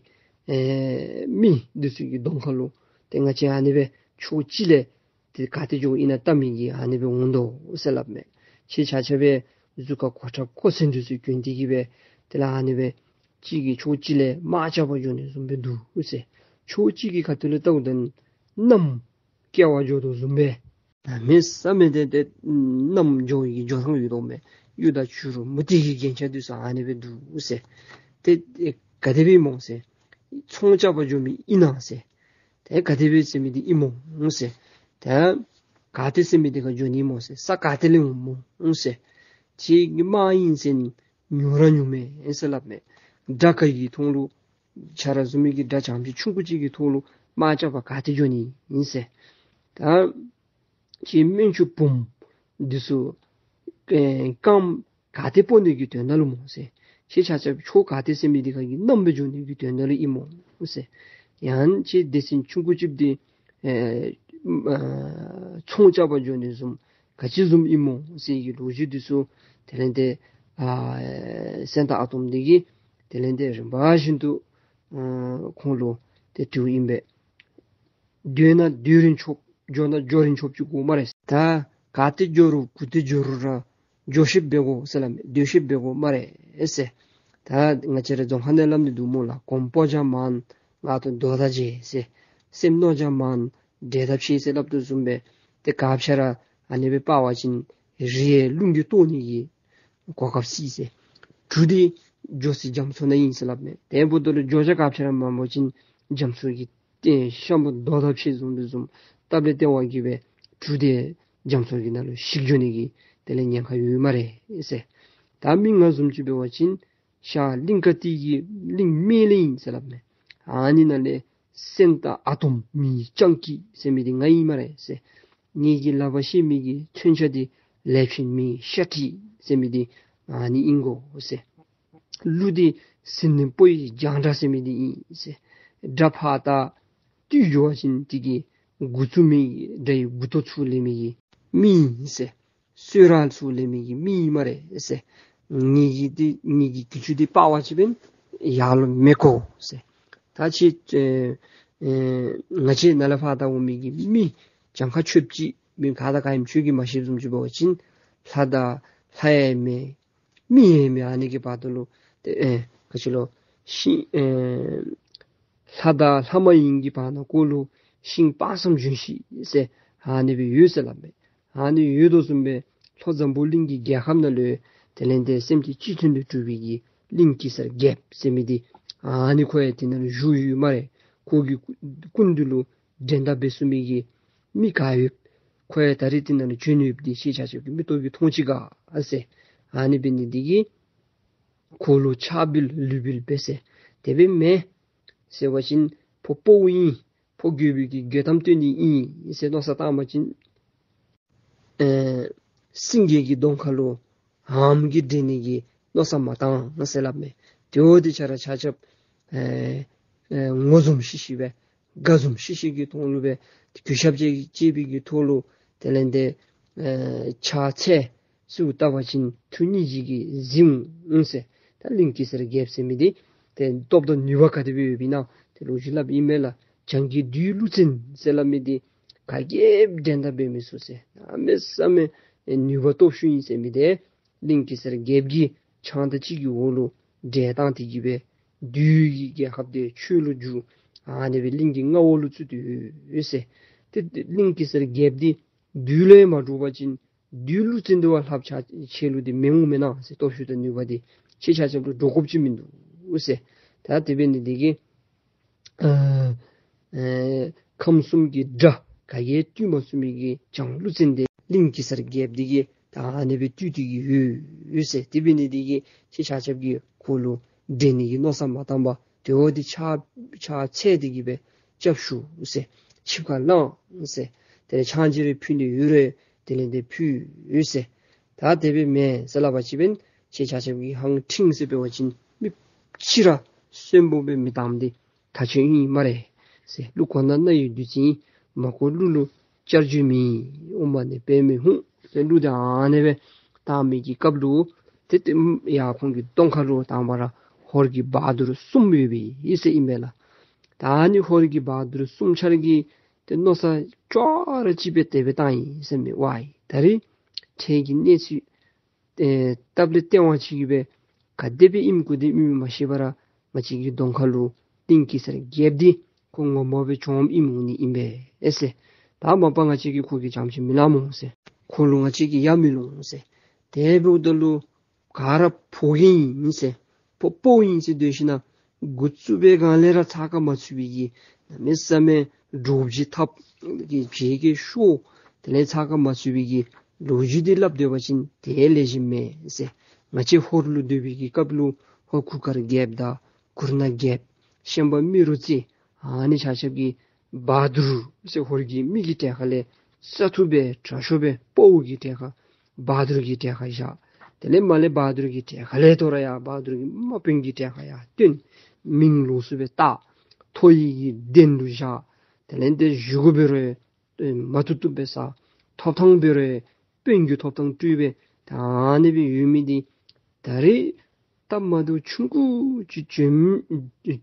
ཨེ་མི་འདི་ཚུ་གི་གདོང་ཁ་ལུ་ཏེ་ང་བཅས་ཨ་ནི་སྦེ་ཕྱོགས་གཅིག་ལས་ཏེ་ག་ཏེ་འགྱོཝ་ཨིན་ན་བལྟ་མི་གི་ཨ་ནི་སྦེ་འོང་དོ་ཟེར་སླབ་མས། ཁྱེད་ཆ་ཁྱབ་སྦེ་གཟུགས་ཁར་གོ་ཁྲབ་གོ་མཚོན་འདི་ཚུ་གྱོན་ཏེ་གི་སྦེ་དེ་ལས་ཨ་ནི་སྦེ་གཅིག་གིས་ཕྱོགས་གཅིག་ལས་དམག་རྐྱབ་པར་འགྱོ་ནི་བཟུམ་སྦེ་འདུག་ཟེར། ཕྱོགས་གཅིག་གི་ཁ་ཐུག་ལས་བལྟཝ་ད་གནམ་བསྐྱལ་བར་འགྱོ་དོ་བཟུམ་སྦེ་གནམ་མེད་ས་མེད་ཏེ་ཏེ་གནམ་འགྱོ་བའི་གི་འགྱོ་ཐངས་ཡོད་དོ་མས། གཡུ་དང་བྱུ་རུ་མུ་ཏིག་གི་རྒྱན་ཆ་འདི་ཚུ་ཨ་ནི་སྦེ་འདུག་ཟེར། ཏེ་ཏེ་ག་དེ་སྦེ་སྨོ་ཟེར། ཚོང་རྐྱབ་པར་འགྱོ་མི་ཨིན་ན་ཟེར། ཏེ་ག་དེ་སྦེ་ཟེར་མི་འདི་ཨིན་སྨོ་ཟེར། ཏེ་ག་ཏེ་ཟེར་མི་འདི་ཁར་འགྱོ་ནི་སྨོ་ཟེར། ས་ག་ཏེ་ལས་འོང་སྨོ་ཟེར། ཁྱེད་ཀྱི་དམག་ཨིན་ཟེར་ཉོ་ར་ཉོ་མས་ཟེར་སླབ་མས། དགྲ་ཁ་གི་ཐོག་ལུ་ཆ་ར་བཟུང་མི་གི་དགྲ་བྱམས་ཅིག་ཆུང་ཀུ་ཅིག་གི་ཐོག་ལུ་དམག་རྐྱབ་པར་ག་ཏེ་འགྱོ་ནི་ཨིན་ཟེར། ད་ཁྱེད་སྨན་ཆུང་བུམོ་འདི་ཚུ་ཨེ་རྐངམ་ག་ཏེ་སྤོ་ནི་གི་དོན་དག་ལུ་སྨོ་ཟེར། ཁྱེད་ཆ་ཁྱབ་ཕྱོགས་ག་ཏེ་ཟེར་མི་འདི་ཁར་གི་མནའམ་སྦེ་འགྱོ་ནི་གི་དོན་དག་ལུ་ཨིན་སྨོ་ཟེར། ཡང་ཁྱེད་སྡེ་ཚན་ཆུང་ཀུ་ཅིག་འདི་ཨེ་ཨ་ ཚོང་རྐྱབ་པར་འགྱོ་ནི་བཟུམ་ག་ཅི་བཟུམ་ཨིན་མོ་ཟེར་གྱི་ལོ་རྒྱུས་འདི་ཚུ་དེ་ལས་ཏེ་ཨ་སེང་སྟག་ཨ་དོམ་འདི་གིས་དེ་ལས་ཏེ་རིམ་པ་བཞིན་དུ་ཨ་ཁོང་ལུ་ཏེ་དྲིཝ་ཨིན་པས། སྡོད་ན་སྡོད་རིན་ཆོགཔ་འགྱོ་ན་འགྱོ་རིན་ཆོགཔ་ཅིག་དགོ་སྨ་རེ། ད་ག་ཏེ་འགྱོ་རུང་གུ་ཏེ་འགྱོ་རུང་ར་འགྱོ་ཤེསཔ་འབད་དགོ་ཟེར་སླབ་མས། སྡོད་ཤེསཔ་འབད་དགོ་སྨ་རེ་ཟེར། ད་ང་བཅས་ར་རྫོང་ཁ་ནང་སླབ་ནི་འདུག་སྨོ་ལགས། གོམ་པ་རྒྱ་མང་ང་དང་རྡོ་དང་འཇལ་ཟེར། སེམས་རྣོ་རྒྱ་མང་འདྲེ་དང་ཕྱད་ཟེར་སླབ་དོ་བཟུམ་སྦེ་ཏེ་ག་ཅི་ར་ཨ་ནི་སྦེ་སྤར་བ་ཅིན་རི་ཡང་རླུང་གིས་གཏོར་ནི་གི་གོ་སྐབས་སྲིད་ཟེར། གྲུ་འདི་འགྱོ་སའི་རྒྱ་མཚོ་ནང་ཨིན་ཟེར་སླབ་མས། དེ་འབདཝ་ད་ལུ་འགྱོ་བྱ་ག་ཅི་ར་མང་པ་ཅིན་རྒྱ་མཚོ་གི་ཏེ་ཤམ་བུ་རྡོ་དང་ཕྱད་བཟུམ་སྦེ་བཟུམ་སྟབས་ལས་བརྟེན་པ་གིས་སྦེ་གྲུ་འདི་རྒྱ་མཚོ་གི་ནང་ལུ་ཞིག་འགྱོ་ནི་གི་དེ་ལས་ཉེན་ཁ་ཡོད་སྨ་རེ་ཟེར། ད་མི་ང་བཟུམ་ཅིག་འབད་བ་ཅིན་ཤར་གླིང་དཀར་སྟོད་ཀྱི་གླིང་སྨད་ལས་ཨིན་ཟེར་སླབ་མས། ཨ་ནི་ནང་ལས་སེང་སྟག་ཨ་དོམ་མི་སྤྱང་ཀི་ཟེར་མི་འདི་ང་ཨིན་སྨ་རེ་ཟེར། ངེ་གི་ལག་པར་བཤེད་མི་གི་མཚོན་ཆ་འདི་ལེབ་ཆེན་མི་ཤ་ཁྲི་ཟེར་མི་འདི་ཨ་ནི་ཨིན་གོ་ཟེར། གླུ་འདི་ཟིལ་གནོན་སྤོ་བོའི་རྒྱང་གྲགས་ཟེར་མི་འདི་ཨིན་ཟེར། དགྲ་ཕར་ལྟ་བཏུལ་འགྱོ་བ་ཅིན་དེ་གི་མགུ་ཚུ་མི་དགྲ་ཡི་མགུ་ཏོ་ཚུ་ལེན་མི་གི་མི་ཨིན་ཟེར། གསོལ་རས་ཚུ་ལེན་མི་གི་མི་ཨིན་སྨ་རེ་ཟེར། ངེ་གི་འདི་ངེ་གི་གྱི་ཅུང་འདི་སྤར་བ་ཅིན་ཡར་ལུ་མི་བཀོག་ཟེར། ད་ཅི་ཨེ་ཨེ་ང་བཅས་ནཱ་ལས་ཕར་ལྟ་འོང་མི་གི་མི་གྱངས་ཁ་ཆོདཔ་ཅིག་མི་ག་དང་ག་ཨིནམ་ཁྱོད་ཀྱིས་མ་ཤེསཔ་བཟུམ་ཅིག་འབད་བ་ཅིན་ལྷ་དང་ལྷ་ཡང་མེན་མི་ཡང་མེན། ཨ་ནི་གི་བར་དུ་ལུ་ཏེ་ཨེ་ག་ཅི་ལོ་ཤིང་ཨེ་ལྷ་དང་ལྷ་མ་ཡིན་གྱི་བར་ན་ཀོ་ལུ་ཤིང་དཔག་བསམ་ལྗོན་ཤིང་ཟེར་ཨ་ནི་སྦེ་ཡོད་ཟེར་སླབ་མས། ཨ་ནི་ཡོད་དོ་བཟུམ་སྦེ་ལྷོ་འཛམ་བུ་གླིང་གི་རྒྱལ་ཁམས་ནང་ལུ་དེ་ལས་ཏེ་སེམས་ཅན་སྤྱི་མཐུན་དུ་གྲུབ་པའི་གི་གླིང་གེ་སར་རྒྱལཔོ་ཟེར་མི་འདི་ཨ་ནི་ཁོ་ཡང་དེ་ནང་ལུ་བཞུགས་ཡོད་སྨ་རེ། ཁོ་གི་སྐུ་མདུན་ལུ་འགྲན་ཟླ་འབད་ཚུགས་མི་གི་མི་ག་ཡོད་ཁོ་ཡང་ད་རིས་དེ་ནང་ལུ་བྱོན་ཡོདཔ་འདི་ཁྱེད་ཆ་ཁྱབ་ཀྱིས་མིག་ཏོ་གིས་མཐོང་ཅི་ག་ཨ་ཟེར། ཨ་ནི་འབད་ནི་འདི་གིས་ཁོ་ལུ་ཕྱག་འབུལ་ལུས་འབུལ་འབད་ཟེར། དེ་སྦེ་མེན་ཟེར་བ་ཅིན་ཕོ་དཔའ་བོ་ཨིན། ཕོ་རྒོད་པོའི་གི་རྒོད་གཏམ་སྟོན་ནི་ཨིན་ཟེར་མནོ་བསམ་བཏང་བ་ཅིན་ཨེ་སེང་གེ་གི་གདོང་ཁ་ལུ་འམ་གིས་འགྲན་ནི་གི་མནོ་བསམ་མ་བཏང་ཟེར་སླབ་མས། དེ་འོ་དེ་ཆ་ར་ཆ་ཁྱབ་ཨེ་ཨེ་ངོ་འཛོམས་ཤིག་ཤིག་སྦེ་དགའ་འཛུམ་ཤིག་ཤིག་གི་ཐོག་ལུ་སྦེ་གུས་ཞབས་བཅས་བཅས་པའི་གི་ཐོག་ལུ་དེ་ལས་ཏེ་ཨེ་ཕྱག་འཚལ་ཚུར་བལྟ་བ་ཅིན་ཐུགས་སྙིང་རྗེ་གིས་གཟིགས་འོང་ཟེར། ད་གླིང་གེ་སར་རྒྱལཔོ་ཟེར་མི་འདི་ཏེ་སྟོབས་དང་ནུས་པ་ག་དེ་སྦེ་ཡོདཔ་ཨིན་ན་ཏེ་ལོ་རྒྱུས་སླབ་ཨིན་མས་ལགས། བྱང་གི་བདུད་ཀླུ་བཙན་ཟེར་སླབ་མི་འདི་ག་གིས་འགྲན་ཟླ་འབད་མི་ཚུགས་ཟེར། གནམ་མེད་ས་མེད་ནུས་པ་སྟོབས་ཤུགས་ཨིན་ཟེར་མི་འདི་གླིང་གེ་སར་རྒྱལཔོ་གི་ཕྱག་མདའ་གཅིག་གི་འོག་ལུ་བསྒྲལ་བཏང་སྟེ་གི་སྦེ་བདུད་ཀྱི་རྒྱལ་ཁབ་འདི་ཆོས་ལུ་བསྒྱུར། ཨ་ནི་སྦེ་གླིང་གི་མངའ་འོག་ལུ་བཙུགས་ཏེ་ཡོད་ཟེར། ཏེ་གླིང་གེ་སར་རྒྱལཔོ་འདི་བདུད་ལུ་ཡང་མ་འདྲོག་པ་ཅིན་བདུད་ཀླུ་བཙན་འདི་བ་ལྷགཔ་ཆ་ཁྱོད་ལུ་འདི་མི་འོང་མེན་ན་ཟེར། སྟོབས་ཤུགས་དང་ནུས་པ་འདི་ཁྱེད་ཆ་ཁྱབ་ལུ་འདྲོག་དགོཔ་ཅིག་མིན་འདུག་ཟེར། ད་དེ་འབད་ནི་འདི་གིས་ཨ་ཨེ་ཁམས་གསུམ་གྱི་དགྲ་ག་གིས་བཏུལ་མ་ཚུགས་མི་གི་བྱང་ཀླུ་བཙན་འདི་གླིང་གེ་སར་རྒྱལཔོ་འདི་གིས་ད་ཨ་ནི་སྦེ་བཏུལ་ཏེ་གི་ཡོད་ཟེར། དེ་འབད་ནི་འདི་གིས་ཁྱེད་ཆ་ཁྱབ་ཀྱིས་ཁོ་ལུ་འགྲན་ནི་གི་མནོ་བསམ་མ་བཏང་པར་དེ་འོ་འདི་ཕྱག་ཕྱག་འཚལ་ཏེ་གི་སྦེ་སྐྱབས་ཞུ་ཟེར། ཆིབས་ཁ་བླངས་ཟེར། དེ་ལས་ཕྱག་མཇལ་རེ་ཕུལ་ནི་ཡོད་རུང་དེ་ལས་ཏེ་ཕུལ་ཟེར། ད་དེ་སྦེ་མེན་ཟེར་སླབ་པ་ཅིན་ཁྱེད་ཆ་ཁྱབ་ཀྱིས་ཧང་ཁྲིང་ཟེར་འབད་བ་ཅིན་མི་ཕྱི་ར་གསོན་པོ་སྦེ་མི་བཏངམ་འདི་ད་ཁྱོད་ཨིན་སྨ་རེ་ཟེར། གླུ་གོ་ན་རྣ་ཡི་བདུད་རྩི་ཨིན། མ་གོ་གླུ་ལུ་བསྐྱར་བརྗོད་མེད། ཨོཾ་མ་ཎི་པདྨེ་ཧཱུྃ་ཟེར་གླུ་འདི་ཨ་ནི་སྦེ་བཏང་མི་གི་སྐབས་ལུ་ཏེ་ཏེ་ཡར་ཁོང་གི་གདོང་ཁ་ལུ་དང་པ་ར་ཧོར་གྱི་བ་དུར་གསུམ་ཡོད་པའི་ཨིན་ཟེར་ཨིན་པས་ལགས། ད་ཨ་ནི་ཧོར་གྱི་བ་དུར་གསུམ་ཆ་ར་གིས་ཏེ་མནོ་བསམ་ཅོག་ར་གཅིག་སྦེ་དེ་སྦེ་བཏང་ཡི་ཟེར་མས། ཝའི་ད་རིས་འཕྲལ་གྱི་གནས་ཚུལ་ཨེ་སྟབས་ལས་བརྟེན་པ་ཅིག་གིས་སྦེ་ག་དེ་སྦེ་ཨིནམ་གུ་དེ་ཨིནམ་མ་ཤེས་པར་ང་བཅས་ཀྱི་གདོང་ཁ་ལུ་གླིང་གེ་སར་རྒྱལཔོ་འདི་ཁོ་ངོ་མ་སྦེ་བྱོནམ་ཨིནམ་འོང་ནི་ཨིན་པས་ཨེ་ཟེར། ད་མ་པ་ང་བཅས་ཀྱིས་ཁོ་གི་བྱམས་ཅིག་མི་ལང་མོ་ཟེར། ཁོ་ལུ་ང་བཅས་ཀྱིས་ཡ་མི་ལོང་ཟེར། དེ་འབདཝ་ད་ལུ་ག་ར་ཕོ་རྒནམ་ཨིན་ཟེར། ཕོ་དཔའ་བོ་ཨིན་ཟེར་སྡོད་ཞིན་ན་འགོ་བཙུགས་པའི་སྒང་ལས་ར་ཚགས་ཁར་མ་ཚུད་པའི་གི་གནམ་མེད་ས་མེད་འདྲོག་བྱེལ་འཐབ་གི་བྱེལ་གྱིས་ཤོར། དེ་ལས་ཚགས་ཁར་མ་ཚུད་པའི་གི་ལོ་རྒྱུས་འདི་སླབ་སྡོད་པ་ཅིན་དེ་ལེགས་ཤོམ་མེད་ཟེར། ང་བཅས་ཧོར་ལུ་སྡོད་པའི་གི་སྐབས་ལུ་ཧོར་གུར་དཀར་རྒྱལཔོ་དང་གུར་ནག་རྒྱལཔོ་ཤན་པ་རྨེ་རུ་རྩེ་ཨ་ནི་ཆ་ཁྱབ་ཀྱིས་བ་དུར་ཟེར་ཧོར་གྱི་མི་གི་གྲལ་ཁ་ལས་ས་ཐུབ་སྦེ་དྲག་ཤོས་སྦེ་དཔའ་བོ་གི་གྲལ་ཁར་བ་དུར་གྱི་གྲལ་ཁར་བཞག། དེ་ལས་མར་ལས་བ་དུར་གྱི་གྲལ་ཁ་ལས་དོ་རུང་ཡང་བ་དུར་གྱི་དམག་དཔོན་གྱི་གྲལ་ཁར་ཡང་བཏོན། མིང་ལོགས་སུ་སྦེ་བཏགས། ཐོ་ཡི་གི་གདན་ལུ་བཞག། དེ་ལས་ཏེ་བཞེས་སྒོ་འབད་རུང་ཡང་མ་ཐུབ་ཐུབ་སྦེ་བཟའ། ཐོབ་ཐང་འབད་རུང་དཔོན་གྱི་ཐོབ་ཐང་སྤྲོད་སྦེ་ད་ཨ་ནི་སྦེ་ཡོད་མི་འདི་ད་རེས་སྟབས་མ་བདེཝ་ཆུང་ཀུ་ཅིག་བྱུང་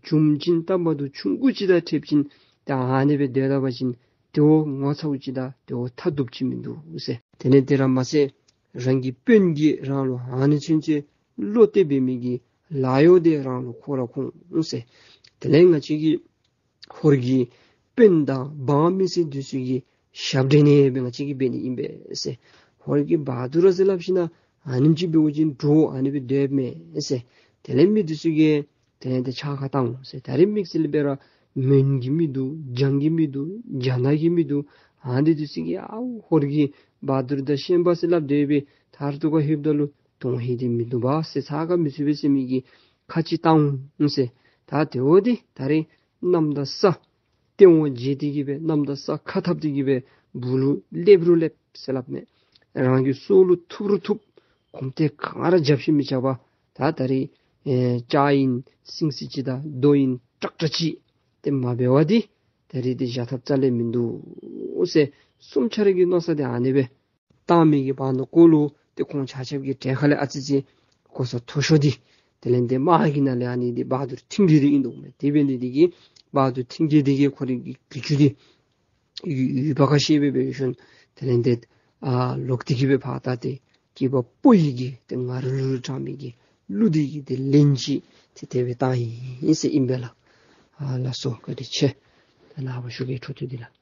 བྱུང་ཞིན་སྟབས་མ་བདེཝ་ཆུང་ཀུ་ཅིག་དང་འཕྱདཔ་ཅིན་ད་ཨ་ནི་སྦེ་སྡོད་ད་པ་ཅིན་དེ་བ་ངོ་ཚཝ་ཅིག་དང་དེ་བ་ཐ་དུབ་ཅིག་མིན་འདུག་ཟེར། དེ་ལས་དེ་ར་མ་ཚད་རང་གི་དཔོན་གྱིས་རང་ལུ་ཨ་ནི་ཚུན་ཚོད་བློ་གཏད་འབད་མི་གི་ལཱ་གཡོག་དེ་རང་ལུ་ཁོ་ར་འཁོར་འོང་ཟེར། དེ་ལས་ང་བཅས་ཀྱི་ཧོར་གྱི་དཔོན་དང་འབངས་མི་སེར་འདི་ཚུ་གི་ཞབས་འདྲེན་ནི་སྦེ་ང་བཅས་ཀྱིས་འབད་ནི་ཨིན་པས་ཟེར། ཧོར་གྱི་བ་དུར་ཟེར་སླབ་ཞིན་ན་ཨ་ནེམ་ཅིག་འབདཝ་ཅིན་འདྲོག་ཨ་ནི་སྦེ་སྡོདཔ་མས་ཟེར། དེ་ལས་མི་འདི་ཚུ་གིས་དེ་ལས་དེ་ཕྱག་ཁར་བཏང་འོང་ཟེར། ད་རེས་དམིགས་བསལ་སྦེ་ར་མོན་གྱི་མི་འདུག། འཇང་གི་མི་འདུག། རྒྱ་ནག་གི་མི་འདུག། ཨ་ནི་འདི་ཚུ་གིས་ཨའུ་ཧོར་གྱི་བ་དུར་དང་ཤན་པ་ཟེར་སླབ་སྡོད་པའི་མཐར་ཐུག་ཁར་ལྷོདཔ་ད་ལུ་དོན་ཧིང་འདི་མིན་འདུག་པ་ཟེར། ཚ་ཁ་མི་ཚུད་པས་ཟེར་མི་གི་ཁ་ཅིག་བཏང་འོང་ཟེར། ད་དེ་བ་འདི་ད་རེས་གནམ་དང་ས་སྟེང་འོག་འབྱེད་དེ་གི་སྦེ་གནམ་དང་ས་ཁ་འཐབ་སྟེ་གི་སྦེ་སྦུག་ལུ་སླེབས་རུང་སླེབས་ཟེར་སླབ་མས། རང་གི་སྲོག་ལུ་ཐུག་རུང་ཐུག། གོམ་ཐེངས་གང་ར་རྒྱབ་ཤིག་མི་རྐྱབ་པར་ད་ད་རེས་ཨེ་ལྕགས་ཨིན་སིང་སི་ཅིག་དང་རྡོ་ཨིན་ཀྲག་ཀྲ་ཅིག་དེ་མ་འབད་བར་འདི་ད་རེས་འདི་བཞག་ཐབས་རྩ་ལས་མིན་འདུག་ཟེར། གསུམ་ཆ་ར་གི་མནོ་ས་འདི་ཨ་ནི་སྦེ་བཏང་མི་གི་བར་ན་ཀོ་ལུ་ཏེ་ཁོང་ཆ་ཁྱབ་ཀྱི་གྲལ་ཁ་ལས་ཨ་ཙི་ཅིག་གོ་ས་མཐོ་ཤོས་འདི་དེ་ལས་དེ་དམག་གི་ནང་ལས་ཨ་ནི་འདི་བ་དུར་ཐིང་གེ་འདི་ཨིན་འདུག་མས། དེ་འབད་ནི་འདི་གིས་བ་དུར་ཐིང་གེ་འདི་གིས་ཁོ་རའི་གི་གི་ཅུང་འདི་ཡུ་ཡུ་བ་ཁ་ཤེས་སྦེ་འབད་ཞིནམ་དེ་ལས་དེ་ཨ་ལོག་སྟེ་གི་སྦེ་ཕར་ད་དེ་སྐྱེས་པ་ཕོ་ཡི་གི་དེ་ང་རུ་ལུ་དྲང་མི་གི་གླུ་འདི་གི་དེ་ལན་ཅིག་དེ་དེ་སྦེ་བཏང་ཡི་ཟེར་ཨིན་པས་ལགས། ཨ་ལགས་སོ། བཀའ་དྲིན་ཆེ། ད་ནངས་པ་ཞུ་གེ་འཕྲོ་མཐུད་དེ་ལགས།